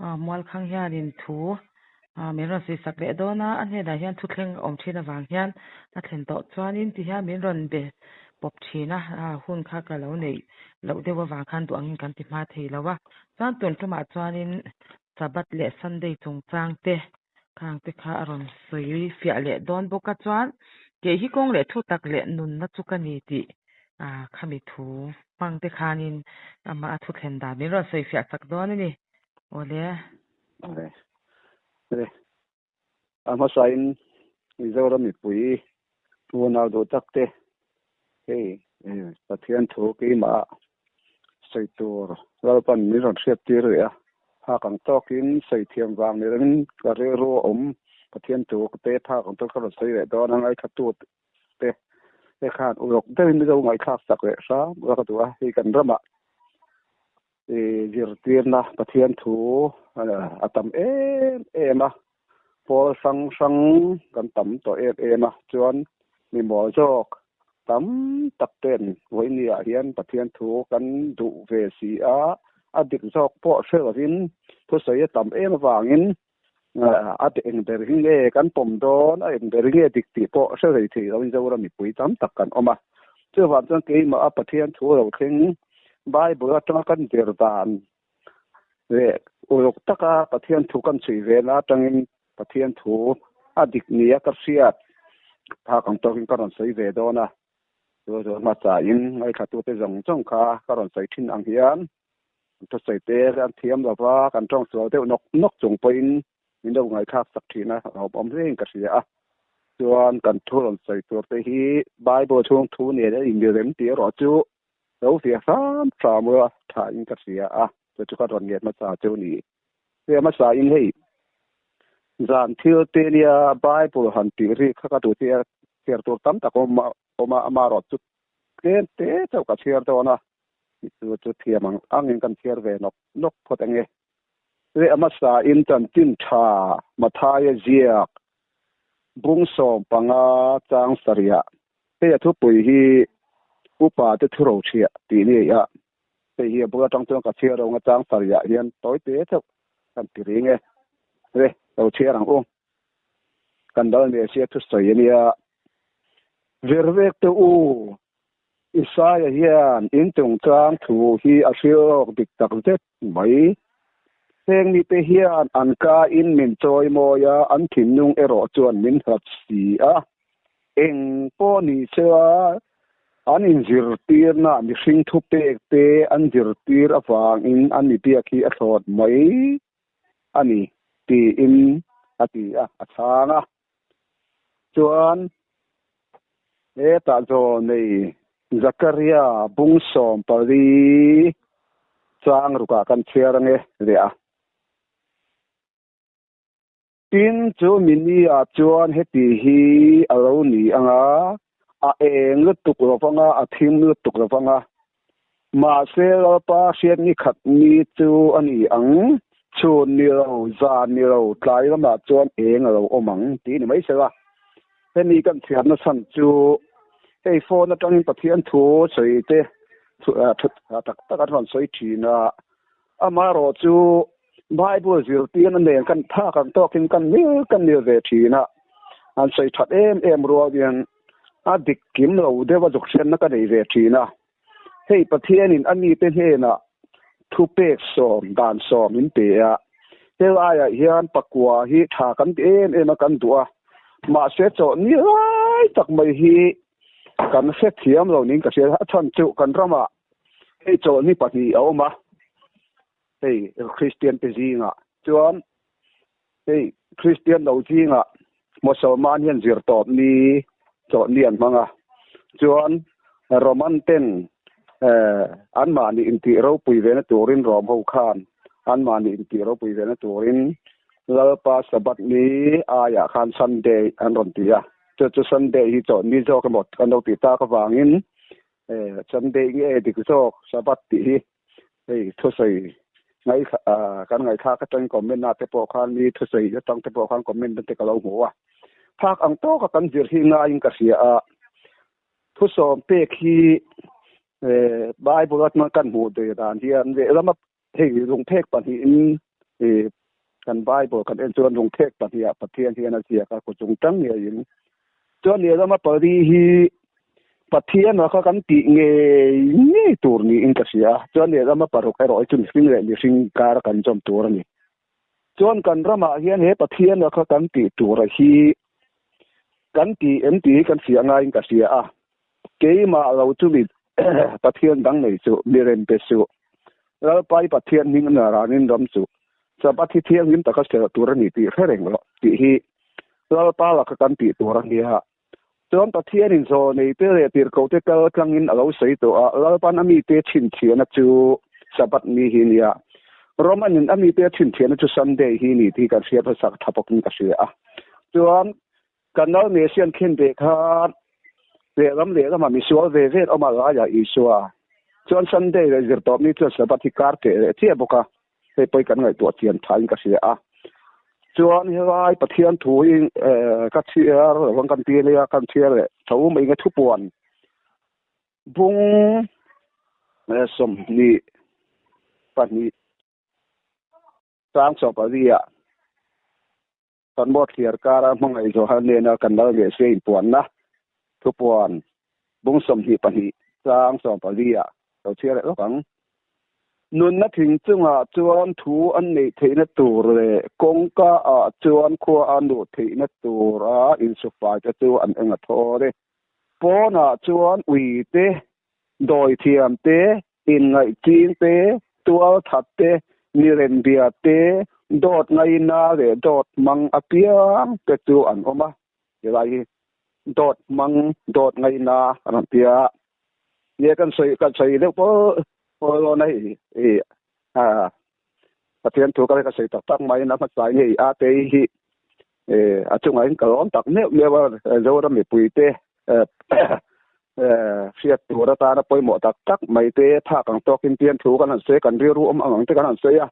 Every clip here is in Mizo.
Mualkhang hianin thu min rawn sawi sak leh dawn a, a hnenah hian thuthleng a awm thin avang hian a thlen tawh chuanin ti hian min rawn be pawp thin a, hun kha ka lo neih loh deuh avang khan duh angin kan ti hma thei lo a. Chuan tun tumah chuanin Sabbath leh Sunday chungchang te khang te kha a rawn sawi fiah leh dawn bawk a chuan kei hi kawng leh thu tak leh nunna chu ka ni tih khami thu hmang te khanin amah a thuthlen dan min rawn sawi fiah chak dawn a ni. Awle. Awle. Awle. A hmasain Mizoram mipui unau duh tak te hei Pathian thu keimah sawi tur Lalpan min rawn hriat tir leh a, phak ang tawkin sawi thiam vang ni lovin ka rilru a awm Pathian thu te phak ang tawk ka rawn sawi leh dawn a, ngaithla te te khan uluk deuhin mizo ngaihthlak sak leh hram ula ka duh a, hei kan ramah zirtirna Pathian thu a tam em em a, pawl hrang hrang kan tam tawh em em a, chuan mi mawl zawk tam tak ten vawinia hian Pathian thu kan duh ve si a, a dik zawk pawh hre lovin thusawi a tam em avangin a eng ber hi nge kan pawm dawn, a eng ber hi nge dik tih pawh hre rei thei lovin Zoram mipui tam tak kan awm a. Chuvang chuan keimah a Pathian thu lo thleng Bible atanga kan zir dan leh uluk taka Pathian thu kan chhui ve na atangin Pathian thu a dik nia ka hriat phak ang tawkin ka rawn sawi ve dawn a. Chu chu hmasain ngaithlatute zawng zawng kha ka rawn sawi thin ang hian thusawi te an thiam lo va, kan tawng sual deuh nawk nawk chung pawhin min lo ngaihthlak sak thin a, hlauhawm hlein ka hria a. Chuan kan thu rawn sawi tur te hi Bible chhung thu nen a inrem tih erawh chu lo fiah hram hram ula thain ka hria a, chu chu ka rawn ngiat hmasa chu a ni. Fiah hmasa in hei zan thil te nia Bible han tih ri kha ka duh chiah chhiar tur tam tak awm a, amaherawh chu tlem te chauh ka chhiar dawn a. Chu chu thiam ang angin kan chhiar ve nawk nawk phawt ang e. Leh a hmasain chanchin tha Mathaia ziak bung 15 chang sarih hei a thupui hi upa te thu rochhiah tih ni a. Hei hi a bul atang chuan ka chhiar rong a chang sarih hian tawi te chauh kan ti ring e. Le lo chhiar ang u. Kan dal Messia thusawi a nia. Virvek te u Isaia hian in chungchang thu hi a hrilhawk dik tak zet mai. Heng mite hian an ka in min chawimawi a, an thinlung erawh chuan min hlat si a. Eng pawh ni sela, an inzirtirna mihring thupek te an zirtir avangin an mi biak hi a thlawt mai a ni, tiin a ti a, a chhang a. Chuan hetah zawnei Zakaria bung 14 chang rukah kan chhiar ange leh a. Tin, chu mini-ah chuan heti hi a lo ni ang a, a eng lutuk lo vang a, a thim lutuk lo vang a. Mahse, Lalpa hriat ni khat ni chu a ni ang, chhun ni lo, zan ni lo, tlai lamah chuan eng a lo awm ang tih ni mai sela. Hemi kan chhiarna chhan chu hei phone atangin Pathian thu sawi te tak tak an rawn sawi thin a, amaherawh chu Bible zirtirna nen kan phak ang tawkin kan mil kan mil ve thin a, an sawi that em em rual hian a dik kim lo deuh a zuk hriatna ka nei ve thin a. Hei Pathianin a mite hnenah thupek sawm, dan sawm min pe a, helaiah hian pakua hi tha kan ti em em a kan duh a, mahse chawhni lai tak mai hi kan hrethiam lo niin ka hria a, a chhan chu kan ramah hei chawhni pahnih a awm a. Hei Kristian te zingah chuan hei Kristian lo zingah Mosolman hian zir tawp ni chawh ni an hmang a, chuan Roman ten anmahni intih ropui ve na turin Rom ho khan anmahni intih ropui ve na turin Lalpa Sabbath ni aiah khan Sunday an rawn ti a, chu chu Sunday hi chawh ni zawk emaw kan lo tih tak avangin Sunday nge dik zawk Sabbath tih hi hei thusawi ngai kan ngaihthlak atangin comment ah te pawh khan mi thusawi atang te pawh khan comment te ka lo hmu a phak ang tawka kan zir hi ngaiin ka hria a thusawm pek hi Bible atanga kan hmuh ve dan hian lehlam a hei lungphek pahnihin I kan Bible kan en chuan lungthek pahniha Pathian hian a ziak a, ku chung tang ngeiin. Chuan lehlam a pali hi Pathian a kha kan tih ngei ngei tur niin ka hria a, chuan lehlam a paruk erawh hi chu mihring leh mihring kar a kan zawm tur a ni. Chuan kan ramah hian he Pathian a kha kan tih tur a hi kan tih em tih hi kan hria ngaiin ka hria a, keimah lo chu mi Pathian dang nei chu mi rem pe suh. Lalpai Pathian hming a ranin ram chu Sabbath hi thianghlim taka serh tur a ni tih hre reng rawh tih hi Lalpa laka kan tih tur a nia. Chuan Pathianin zaw neite leh tirhkohte kal tlangin a lo sawi tawh a, Lalpan a mite chhinchhiahna chu Sabbath ni hi nia. Romanin a mite chhinchhiahna chu Sunday hi ni tih kan hriat hmasak tha bawkin ka hria a. Chuan kan nau Mesian khen ve khan lehlam lehlamah misual ve vel awm a laiah Isua chuan Sunday leh zirtawpni chuan Sabbath hi kar teh leh chiah bawk a. Hei pawh hi kan ngaihtuah chian thain ka hria a. Chuan helai Pathian thu hi ka chhiar lo ang kan ti ania, kan chhiar leh tho mai nge thupuan bung 22 chang 14 ah kan maw thliar kara hmangaih zawh har nena kan lal leh se inpuanna thupuan bung 22 chang 14 ah lo chhiar leh lawk ang. Nunna thing chungah chuan thu an neih theihna tur leh kawngka ah chuan khua a nuh theihna tura insufai te chu an eng a thaw e. Pawnah chuan ui te, dawithiam te, inngaihching te, tualthat te, mirembia te, dawt ngaina leh dawt hmang apiang te chu an awm a. Helai hi dawt hmang, dawt ngaina an rawn ti a. Nge kan sawi kan sawi deuh pawh pawh dawn a hei i a Pathian thu ka sawi tak tak mai in a hmasa in hei a te hi e a chungah in ka lawm tak meuh meuh a Zoram mipui te hriat tur atana pawimawh tak tak mai te phak ang tawkin Pathian thu kan han sawi a kan rilru awm ang ang te kan han sawi a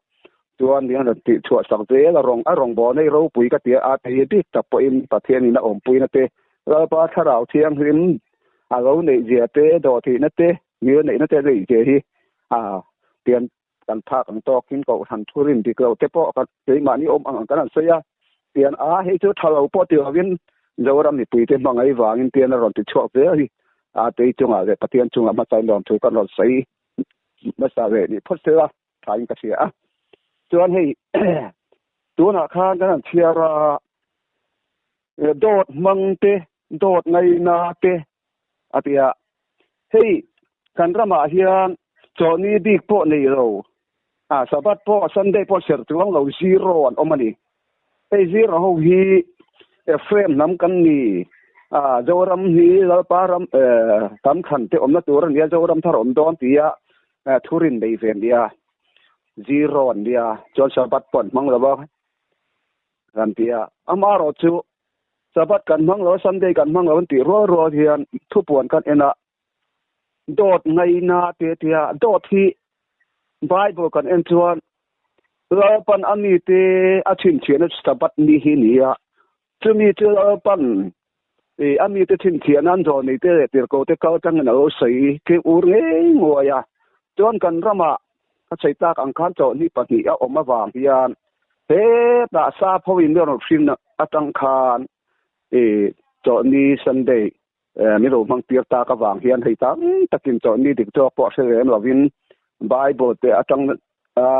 chuan min rawn tih chhuah sak zel a rawng a rawng bawl nei ropui ka tia a te hi bik tak pawhin Pathian in a awmpuina te Lalpa Thlarau Thianghlim a lo neih zia te, dawhtheihna te, ngil neihna te neih zia hi a pian kan phak ang tawkin kohhran thu rin dik lo te pawh kan keimahni awm ang ang kan han sawi a, pian a hei chu tha lo pawh ti lovin Zoram mipui te hmangaih vangin pian a rawn ti chhuak zel hi a tei chungah leh Pathian chungah hmasa in lawmthu kan rawn sawi hmasa ve nih phawt sela tha in ka hria a. Chuan hei tunah khan kan han chhiar a. Dawt hmang te, dawt ngaina te a ti a. Hei kan ramah hian chawhni bik pawh nei lo, a Sabbath pawh Sunday pawh serh chuang lo zero an awm a ni. Hei zero ho hi Ephraim hnam kan ni, a Zoram hi Lalpa ram tam thlan te awmna tur a nia, Zoram thar awm dawn tia thurin nei ve a nia. Zero an nia, chuan Sabbath pawh an hmang lo a. Kan ti a, amaherawh chu Sabbath kan hmang lo, Sunday kan hmang lo an tih rual rual hian thupuan kan en a, dawt ngaina te tia dawt hi Bible kan en chuan Lalpan a mite a chhinchhiahna chu Sabbath ni hi ni a, chumi chu Lalpan a mite chhinchhiahna an zawn neite leh tirhkohte kal tangin a lo sawi khi ur ngei nguai a, chuan kan ramah Ka sawi tak ang khan chawhni pahnih a awm avang hian hetah sap ho in rawn hrin atang khan i chawhni Sunday min lo hmang tir tak avang hian hei tam takin chawhni dik zawk pawh hre lem lovin Bible te atang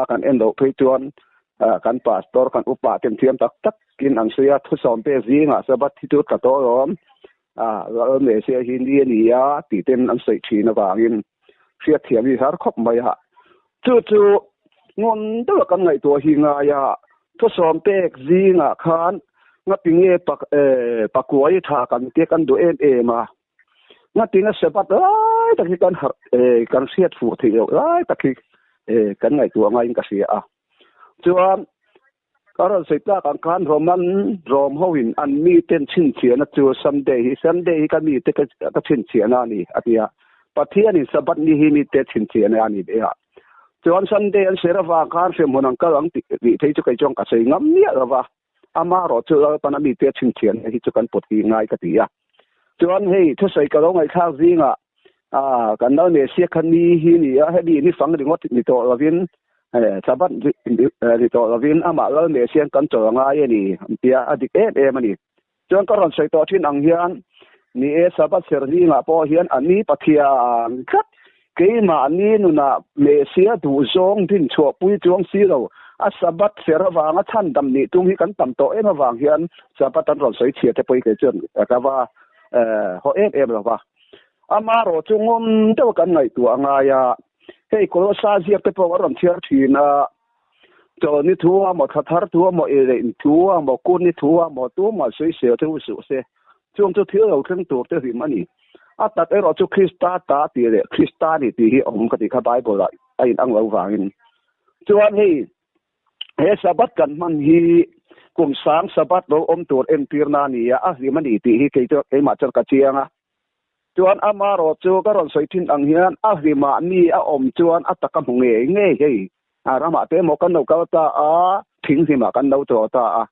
kan en loh phei chuan kan pastor kan upa ten thiam tak takin an sawi a, thusawm te zingah Sabbath hi chu tla tawh alawm Lal Messiah hi ni a ni a tih ten an sawi thin avangin hriat thiam hi har khawp mai a. Chu chu ngawn deuha kan ngaihtuah hi ngai a, thusawm pek zingah khan ngatinge pakuai tha kan tia kan duh em em a, ngatinge Sabbath lai tak hi kan harh kan hriat fuh theih loh lai tak hi kan ngaihtuah ngaiin ka hria a. Chuan Ka rawn sawi tlak ang khan Roman Rom ho in an mi ten chhinchhiahna chu Sunday hi Sunday hi ka mi te ka chhinchhiahna a ni a ti a. Pathian in Sabbath ni hi mi te chhinchhiahna a ni ve a. Chuan Sunday an ser avang khan hremhmun an kal ang tih phei chu kei chuan ka sawi ngam miah lo va. Amaherawh chu Lalpan a mi te chhinchhiahna hi chu kan pawt hi ngai ka ti a. Chuan hei thusawi ka lo ngaihthlak zingah kan Lal Messiah kha ni hi ni a, hemi ni fang ringawt ni tawh lovin. Sabbath ni tawh lovin amah Lal Messiah kan chawl a ngai a ni an tia, a dik em em a ni. Chuan ka rawn sawi tawh thin ang hian, ni e, Sabbath serh zingah pawh hian a ni Pathian tlat, keimahni nunah Messiah duhzawng dinchhuahpui chuang si lo, a Sabbath serh avanga chhandam nih tum hi kan tam tawh em avang hian Sabbath an rawn sawi chhia te pawh hi kei chuan ka va haw em em lo va. Amaherawh chu ngawm deuh kan ngaihtuah a ngai a, hei Kolosa ziak te pawh a rawn chhiar thin a, Chawlhni thu a maw, thla thar thu a maw, ei thu a maw, kunni thu a maw, tumah sawisel theuh suh se, chung chu thil lo thleng tur te hlim a ni. A tak erawh chu Krista ta tih leh Krista ni tih hi awm ka ti kha Bible ah a inang lo vangin. Chuan hei he Sabbath kan hman hi kum sang Sabbath lo awm tur entirna a ni a, a hlim a ni tih hi kei chu keimah chuan ka chiang a. Chuan amarawh chu ka rawn sawi thin ang hian a hlimah mi a awm chuan a taka hmu ngei ngei hei a ramah te emaw kan lo kal ta a, thing hlimah kan lo chawl ta a,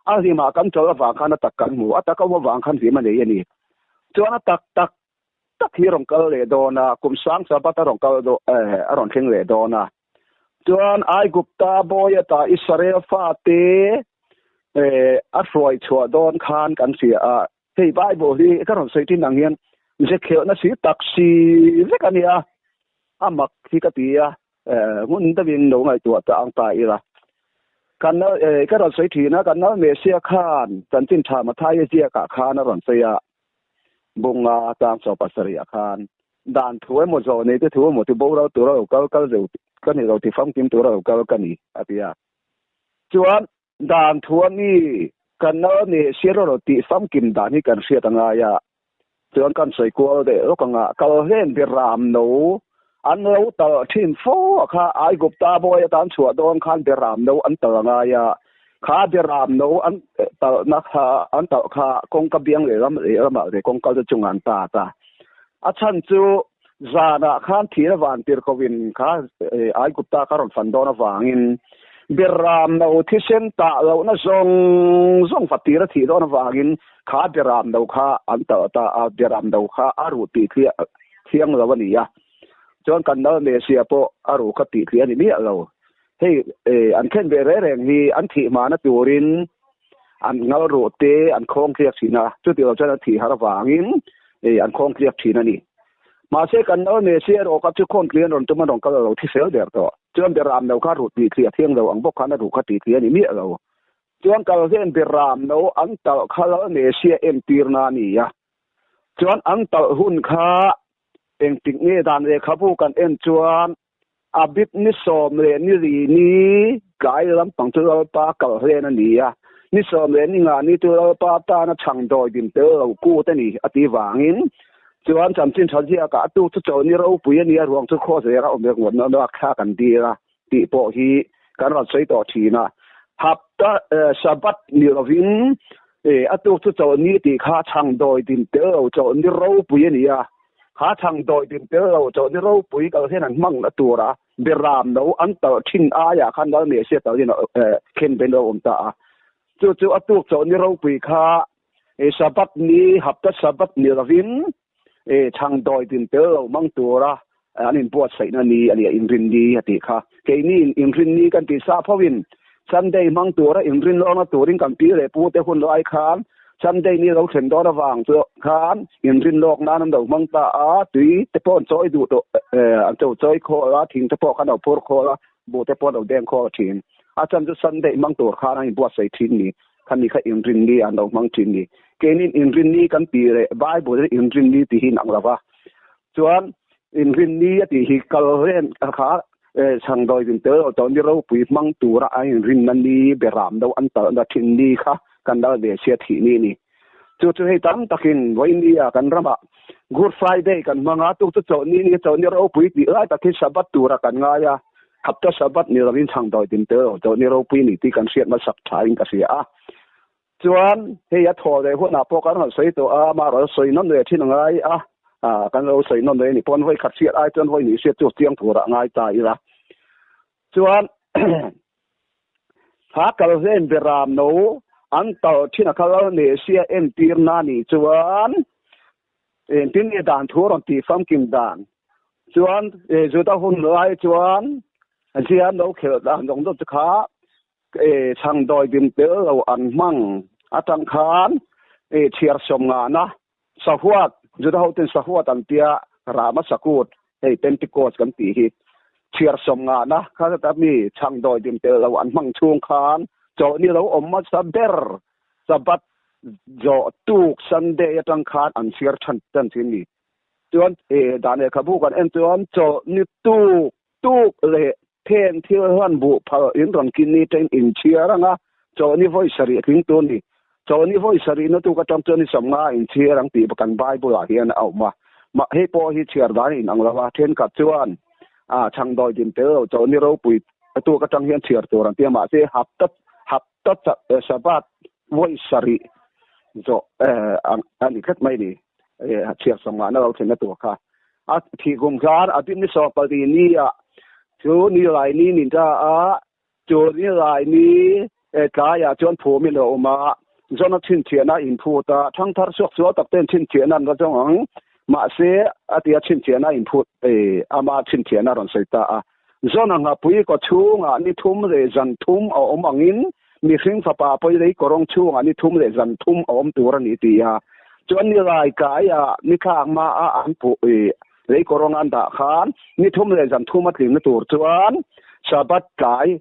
a hlimah kan chawl avang khan a tak kan hmu, a tak a awm avang khan hlim a nei a ni. Chuan a tak tak tak hi a rawn kal leh dawn a, kum sang Sabbath a rawn kal dawn a rawn thleng leh dawn a. Chuan Aigupta bawi ata Israel fate a hruai chhuah dawn khan kan hria a, Hei Bible hi ka rawn sawi thin ang hian ze khelhna si tak si vek a nia, a mak hi ka ti a, hmun deuhin lo ngaihtuah ta ang ta ila. Kan ka rawn sawi thin a, kan Nalmesia khan chanchin tha Mathaia ziakah khan a rawn sawi a, bunga tang chaw pasarihah khan dan thu emaw zawh nei te thu emaw ti boral tura lo kal kal zeu ka ni lo ti famkim tura lo kal ka ni a ti a. Chuan Dan thu a mi kan nau nih siar erawh tih famkim dan hi kan hriat a ngai a, chuan kan sawi kual deh lawk ang a, kal hlen ber ram no an lo talh thin fo a kha Aigupta bawi atan chhuah dawn khan ber ram no an talh a ngai a, kha ber ram no an talhna kha an talh kha kawngka biang lehlam lehlamah leh kawngka chu chungah an tat a, a chhan chu Zanah khan thir a van tir kovin kha Aigupta ka rawn fan dawn avangin Beram no thisen tah lohna zawng zawng va tir a thih dawn avangin kha Beram no kha an talh ta a, Beram no kha a ruh tih thliah thiang lo a ni a. Chuan kan nal Mesia pawh a ruh kha tih thliah a ni miah lo. Hei an khen ve reng reng hi an thih hmana turin an ngal ruh te an khawng tliak thin a, chuti lo chuan an thih har avangin an khawng tliak thin a ni. Mahse kan nal Messi erawh kha chu khawn tlian an rawn tum a rawn kal lo thi fel der tawh. Chuan Beram no kha ruh tih thli a thiang lo ang bawk khan a ruh kha tih thli a ni miah lo. Chuan kal hian Beram no an talh kha lal Messi a entir na a ni a. Chuan an talh hun kha engtik nge dan lehkhabu kan en chuan A bit ni 12 ni tlai lampang chu Lalpa kal hlen a ni a, ni 14 ni chu Lalpa tana chhang dawi dim tel lo kut a ni a ti vangin chuan chanchin tha ziakah a tuk chu chawlhni ropui a ni a, ruang chu khaw zera awm reng ngawt nawk nawk thla kan dil a tih pawh hi kan rawn sawi tawh thin a. Hapta Sabbath ni lovin a tuk chu chawlhni tih kha chhang dawi dim tel lo chawlhni ropui a ni a, Kha chhang dawi dim tel lo chawh ni ropui kal hian an hmang na tura beram no an talh thin aiah khan Lal Messiah talin khen ben lo awm ta a. Chu chu a tuk chawh ni ropui kha Sabbath ni, hapta Sabbath ni lovin chhang dawi dim tel lo hmang tura an inbuatsaihna ni a ni a, inrinni a tih kha. Keini inrinni kan tih sa pho-in Sunday hmang tura inrin lawkna turin kan pi leh pute hun lai khan Sunday ni lo thlen dawn avang chu khan inrin lawk nan an lo hmang ta a, tui te pawh an chawi duh tawh an cho chawi khawl a, thing te pawh khan a lo phur khawl a, buh te pawh an lo deng khawl thin. A chan chu Sunday hmang tur khan an inbuatsaih thin ni, khami kha inrin ni an lo hmang thin ni. Keinin inrin ni kan tih leh Bible in inrin ni tih hi inang lo va, chuan inrin ni a tih hi kal ren kha Chhangdawi din tel lo tawh ni ropui hmang tura a inrinna ni beram deuh an talhna thin ni kha kan dal ve sia thih ni a ni. Chu chu hei tam takin vawinia kan ramah Good Friday kan hmang a, tuk chu chawlhni ni chawlhni ropui tih lai tak hi Sabbath tura kan ngai a, hapta Sabbath ni lovin chhangdawi din tel lo chawlhni ropui ni tih kan hriat hmasak thain ka hria a. Chuan hei a thaw leh hunah pawh kan rawn sawi tawh a, amah rawn sawi nawn leh thin a ngai a, kan lo sawi nawn leh a ni pawn vawi khat hriat ai chuan vawi hnih hriat chu chiang turah a ngai ta ila. Chuan ha kal hlen beram no an tal thin a kha lal Mesia entir na nih chuan engtin nge dan thu a rawn tih famkim dan chuan Juda hun lai chuan. Zian lo khelh dan zawng zawng te kha chhang dawi dim tel lo an hmang atang khan chhiar sawm ngahna sahuat Juda hoten sahuat an tia Rama sakut hei Pentecost kan tih hi chhiar sawm ngahna kha ta mi chhang dawi dim tel lo an hmang chhung khan chawlhni lo awm hmasa ber Sabbath zawh tuk Sunday atang khan an chhiar than tan thin ni. Chuan dan lehkhabu kan en chuan chawlhni tuk tuk leh then thil hlan buh phal in rawn kin ni tain in chhiar ang a, chawlhni vawi sarih a tling tur ni. Chawlhni vawi sarih na tuk atang chuan ni sawmnga in chhiar ang tih kan Bible ah hian a awm a. Mah hei pawh hi chhiar dan in ang lo a, thenkhat chuan chhang dawi din tel lo chawlhni ropui tuk atang hian chhiar tur an ti a, mahse hapta hapta Sabbath vawi sarih zawh a ni tlat mai ni. Chhiar sawmnga na lo thlenna tur kha a thih kum khan a bim ni sawm pali ni ah chu ni lai ni nin ta a chu ni lai ni tlai ah chuan phum in a awm a zawn a chhinchhiahna in phut a thangthar suak sual tak ten chhinchhiahna an la zawng ang mahse a tia chhinchhiahna in phut ama chhinchhiahna a rawn sawi ta a zawn a nghapui kaw chhungah ni thum leh zan thum a awm angin Mihring fapa pawi lei kawrawng chhungah ni thum leh zan thum a awm tur a ni ti a. Chuan ni lai kaiah ni thlak hmaa an puh i lei kawrawng an dah khan ni thum leh zan thum a tlinna tur chuan Sabbath tlai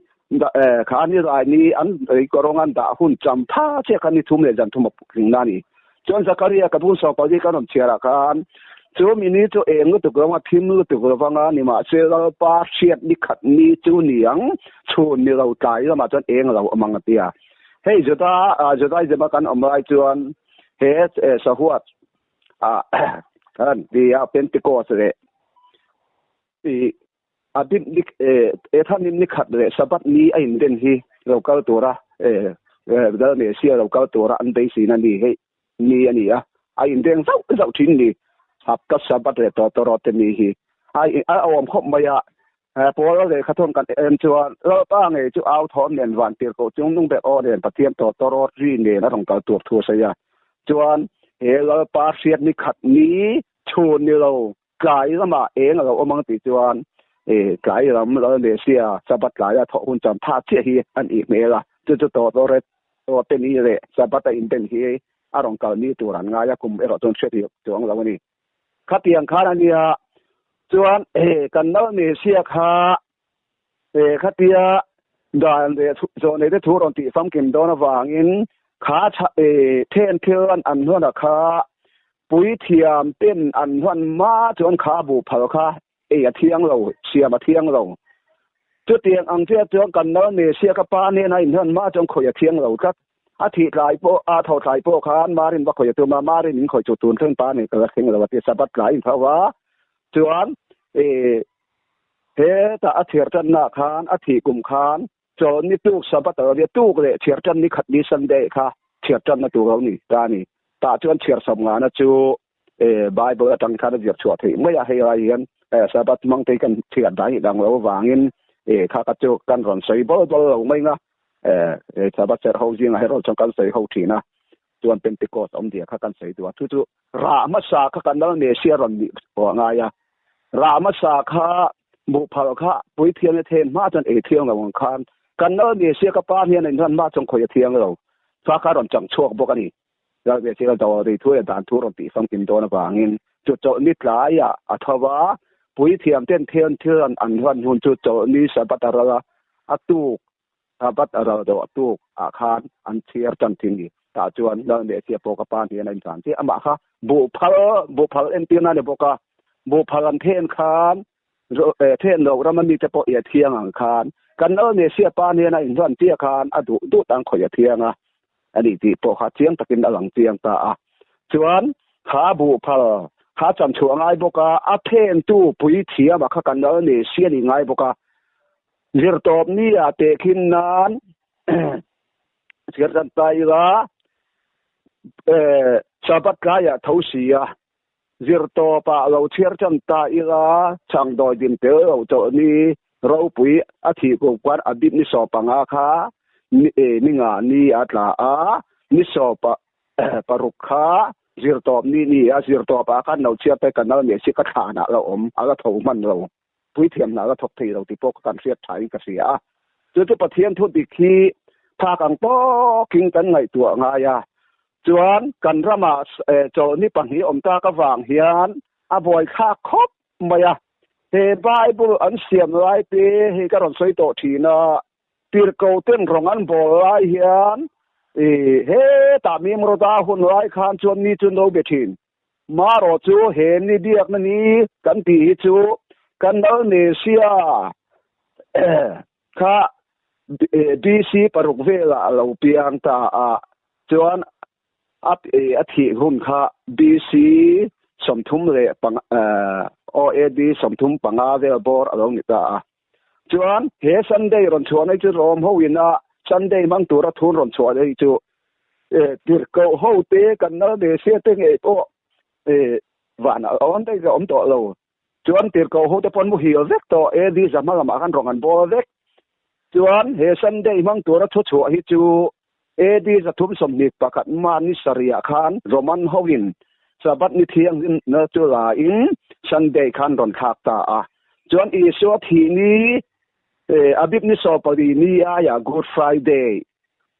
kha ni lai ni an lei kawrawng an dah hun cham tha chiah khan ni thum leh zan thum a tlinna a ni. Chuan Zakaria ka bung sawpali kan rawn chhiarah khan chu mi ni chu eng lutuk lo anga thim lutuk lo vanga nimahse Lalpa hriat ni khat ni chu ni ang chhun ni lo tlai lamah chuan eng lo awm ang a ti a. Hei Juda Judaism a kan awm lai chuan he sahuat kan ti a Pentecost leh i a bim ni Ethanim ni khat leh Sabbath ni a inben hi lo kal tura Lal Messiah lo kal tura an beiseina ni hei ni a ni a, a inbeng zauh zauh thin ni. Hapta Sabbath leh Tawtawrawt te ni hi a awm khawp mai a, Paula lehkha thawm kan en chuan Lalpa ngei chu au thawm nen van tirhkoh chung nung ber aw nen Pathian Tawtawrawt ri nen a rawn kal tur thu a sawi a. Chuan he Lalpa hriat ni khat ni chhun ni lo Tlai lamah eng a lo awm ang tih chuan tlai lam Lal Messia Sabbath tlaia thawh hun chuan tha chiah hi an ih hmel a, chu chu tawt aw te ni leh Sabbath a inben hi a rawn kal ni tur an ngai a, kum erawh chuan hriat rih chuang lo a ni. Khatiang khan a nia chuan kan Lal Messia kha khatia dan leh zawhneite thu rawn tih famkim dawn avangin kha then thil an hluan a kha Puithiam ten an hman hma chuan kha buh phal kha ei a thiang lo, siam a thiang lo. Chutiang ang chiah chuan kan nal Messia ka pa hnena inhman hma chuan khawih a thiang lo tlat. A thih tlai pawh, a tho tlai pawh khan Marin va khawih a tum a, Marin in khawih chu tun thleng pa nen ka la thleng lo a ti a, Sabbath tlai in tho va chuan hetah a chhiar tannaah khan a thih kum khan Chawlhni tuk Sabbath a lo nia, tuk leh chhiar tan ni khat ni Sunday kha chhiar tanna tur lo ni ta a ni. Tah chuan chhiar sawm ngana chu Bible atang khan a zir chhuah theih mai a, hei lai hian Sabbath hmang te hi kan chhiar dan hi dang lo avangin kha kha chu kan rawn sawi bawl bawl lo mai nga, Sabbath serh ho zingah erawh chuan kan sawi ho thin a, chuan Pentecost awmzia kha kan sawi duh a, chu chu rah hmasa kha kan lal Messiah rawn nih pawh a ngai a, rah hmasa kha Buhphal kha puithiam a then hma chuan ei thiang lo ang khan kan lal Messiah ka pa hian a inhlan hma chuan khawi a thiang lo fa kha a rawn chang chhuak bawk a ni. Lal Messiah ka dawr ri thu leh dan thu rawn tih famkim dawn avangin chu chawlhni tlaiah a tho va, puithiam ten thian thil an hlan hun chu chawlhni Sabbath a ral a, a tuk Sabbath a ral deuh a tuk ah khan an chhiar tan thin ni. Tah chuan Lal Messiah pawh ka pa hnen a inhlan chiah. Amah kha buhphal, buhphal entirna a ni bawk a. Buhphal an then khan then loh rama mite pawh i a thiang ang khan kan Lal Messiah pa hnen a inhlan chiah khan a duh duh tan khawih a thiang a a ni tih pawh kha chiang takin a lang chiang ta a. Chuan kha buhphal kha chan chhuah ngai bawk a, a thentu puithiam ah kha kan Lal Messiah ni ngai bawk a. Zirtawp ni ah tehkhin nan chhiar kan ta ila Sabbath tlai ah tho si a, zirtawp ah lo chhiar tan ta ila chhang dawi din tel lo chawlh ni ropui a thih kum khuan a bit ni sawm panga kha ni nga ni a tla a, ni sawm paruk kha zirtawp ni ni a, zirtawp ah khan lo chhiar te kan nal meh si ka thlan ah la awm a la tho hman lo. Puithiam hna ka thawk thei lo tih pawh ka kan hriat tha in ka hria a. Chu chu Pathian thu dik hi phak ang tawkin kan ngaihtuah ngai a. Chuan kan ramah chawlhni pahnih awm tak avang hian a buaithlak khawp mai a. He Bible an siam lai te hi ka rawn sawi tawh thin a, Tirhkoh ten rawng an bawl lai hian hetah Mimroda hun lai khan chuan mi chu no be thin. Marawh chu he ni biakna ni kan tih hi chu kan lal Mesia kha BC paruk velah a lo piang ta a, chuan a thih hun kha BC 35 AD 35 vel bawr a lo ni ta a. Chuan he Sunday rawn chhuah na hi chu Rom ho ina Sunday hmang tura thun rawn chhuah na hi chu tirhkoh ho te kan nal ve sia te ngei pawh van a awm daih ka awm tawh lo. Chuan tirhkoh ho te pawn muhil vek tawh AD za hma lamah khan rawn an bawl vek. Chuan he Sunday hmang tura thu chhuah hi chu AD 321 mahni sarihah khan Roman hoin Sabbath ni thianghlimna chu la in Sunday khan rawn thlak ta a. Chuan Isua thih ni Abib ni 14 ni aiah Good Friday.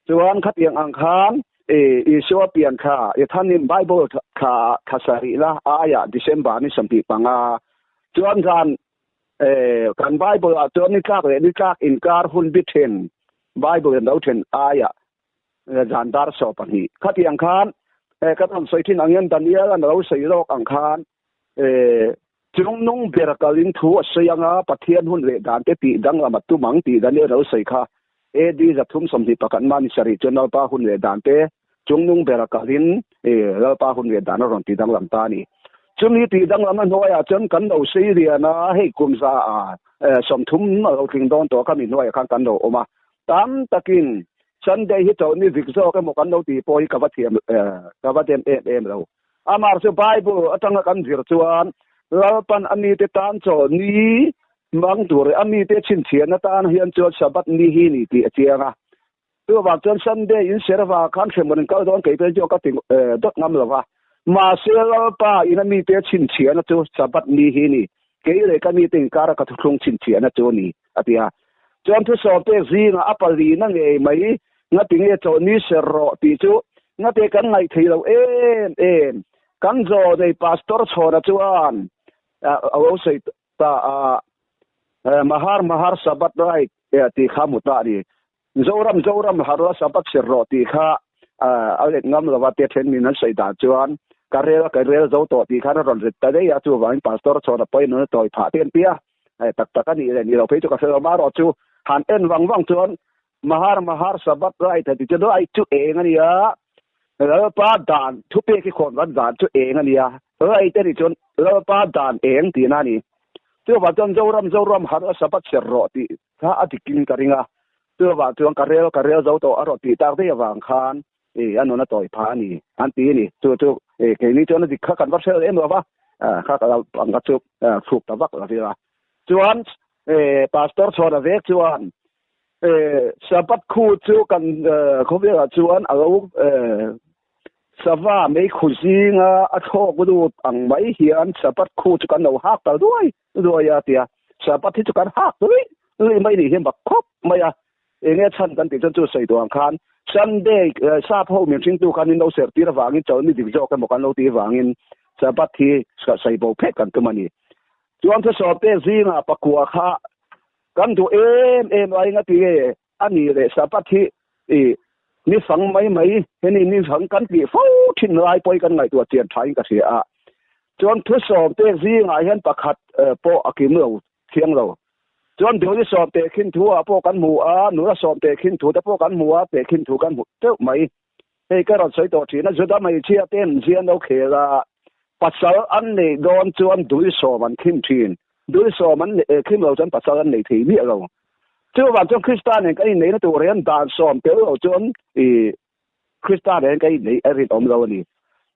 Chuan khatiang ang khan Isua pian thla Ethanim Bible thla thla sarih la aiah December ni 25. Chuan zan kan Bible ah chuan ni tlak leh ni tlak inkar hun bi then Bible in lo then aiah zan dar 12 khatiang khan ka rawn sawi thin ang hian Daniel an lo sawi lawk ang khan chungnung ber kalin thu a sawi anga Pathian hun leh dan te tih danglam a tum ang tih Daniel lo sawi kha AD 321 mani sarih chuan Lalpa hun leh dan te chungnung ber kalin Lalpa hun leh dan a rawn tih danglam ta a ni. Chumi tih danglam a hnuaiah chuan kan lo sei lian a, hei kum za 30 a lo tling dawn tawh kha mi hnuaiah khan kan lo awm a. Tam takin Sunday hi chawlhni zik zawk emaw kan lo tih pawh hi ka va thiam ka va dem em em lo. Amah chu Bible atanga kan zir chuan Lalpan a mite tan chawlhni hmang tur leh a mite chhinchhiahna tan hian chuan Sabbath ni hi ni tih a chiang a. Chuvang chuan Sunday in serva khan hremhmun in kal dawn kei phei chu ka ti dawt ngam lo va. Mahse Lalpa in a mite chhinchhiahna chu Sabbath ni hi ni. Kei leh ka mite inkara ka thuthlung chhinchhiahna chu ni a ti a. Chuan thusawm pek zingah a palina ngei mai ngati nge chawlhni ser rawh tih chu ngate kan ngaih thei lo em em. Kan zaw nei Pastor Chhawna chuan a lo sawi ta a, Mahar Mahar Sabbath right tih kha hmu ta a ni. Zoram Zoram harla Sabbath ser rawh tih kha a let ngam lova te then min an sawi dan chuan ka rel ka rel zo tawh tih khan a rawn rit ta daih a, chuvangin Pastor chhawn a pawhin an tawi phah te an ti a, tak tak a nih leh nih loh phei chu ka hre lo marawh chu han en vang vang chuan Mahar Mahar Sabbath right a ti chu right chu eng a nia, Lalpa dan thupek hi khawn vat dan chu eng a nia, right a nih chuan Lalpa dan eng tihna a ni. Chuvang chuan Zoram Zoram harla Sabbath ser rawh tih Kha a dikin ka ring a, chuvang chuan ka rel ka rel zo tawh a rawn tih tak daih avang khan i a nun a tawi phah a ni an ti a ni. Chu chu i keini chuan a dik kha kan va hrel em lo va, kha ka lo ang kha chu thluk ta vak lo ila. Chuan i Pastor Chhuana vek chuan i Sabbath khu chu kan khawvelah chuan a lo sava meikhu zinga a thlawk lut ang mai hian Sabbath khu chu kan lo hak ta duai Ruai a tia, Sabbath hi chu kan hak luih luih mai nih hi bak khawp mai a, enge chhan kan tih chuan chu sawi duh ang khan Sunday sap ho min hringtu khan min lo serh tir avangin chawlhni dik zawk emaw kan lo tih avangin Sabbath hi sawi bo phet kan tum a ni. Chuan thusawm pek zingah pakua kha kan duh em em a enga ti nge a ni leh Sabbath hi i ni fang mai mai heni ni fang kan tih fo thin lai pawhin kan ngaihtuah chian thain ka hria a. Chuan thusawm pek zingah hian pakhat pawh a kim lo thiang lo. Chuan Duli sawm teh khin thu ah pawh kan hmu a, nula sawm teh khin thu te pawh kan hmu a, teh khin thu kan hmu teuh mai. Hei ka rawn sawi tawh thin a, Juda hmeichhia ten zian lo khel a, pasal an neih dawn chuan duli sawm an khim thin. Duli sawm an khim lo chuan pasal an nei thei miah lo. Chuvang chuan Krista nen kan inneihna tur hian dan sawm tel lo chuan i Krista nen kan inneih a rinawm lo a ni.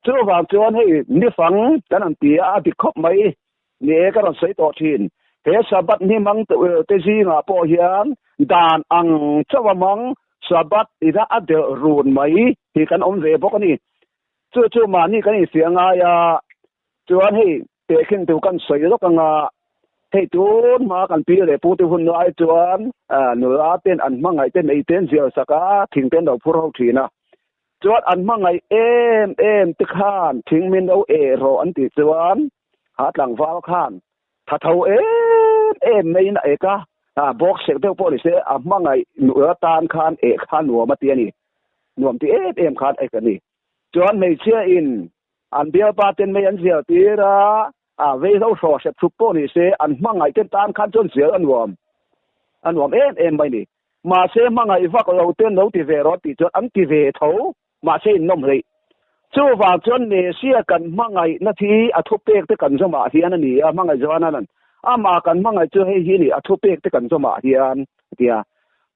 Chuvang chuan hei nifang kan han ti a, a dik khawp mai. Ni e ka rawn sawi tawh thin. He Sabbath ni hmang te zingah pawh hian dan ang chauh a hmang Sabbath ina a delh run mai hi kan awm ve bawk a ni. Chu chu mahni kan infiah ngai a, chuan hei tehkhin tur kan sawi lawk anga. Hei tun hma kan pi leh pu te hun lai chuan nula ten an hmangaih te nei ten zial sak a, thing ten lo phur ho thin a. Chuan an hmangaih em em te khan thing min lo eh rawh an tih chuan ha tlangval khan tha tho em em maiin a ek a, bawk sek deuh pawh ni se a hmangaih nula tan khan eh kha nuam a ti a ni. Nuam ti em em khan ek a ni. Chuan hmeichhia in an bialpa ten mei an zial tir a, a vei hlo hraw hrep thup pawh ni se an hmangaih ten tan khan chuan zial a nuam a nuam em em mai ni. Mahse hmangaih vak lo ten lo ti ve rawh tih chuan an ti ve tho, mahse in nawm hleih. Chuvang chuan Mesia kan hmangaihna thi a thupek te kan zawmah hian a ni a, hmangaih Johana'n amah kan hmangaih chu hei hi a ni, a thupek te kan zawmah hian a ti a.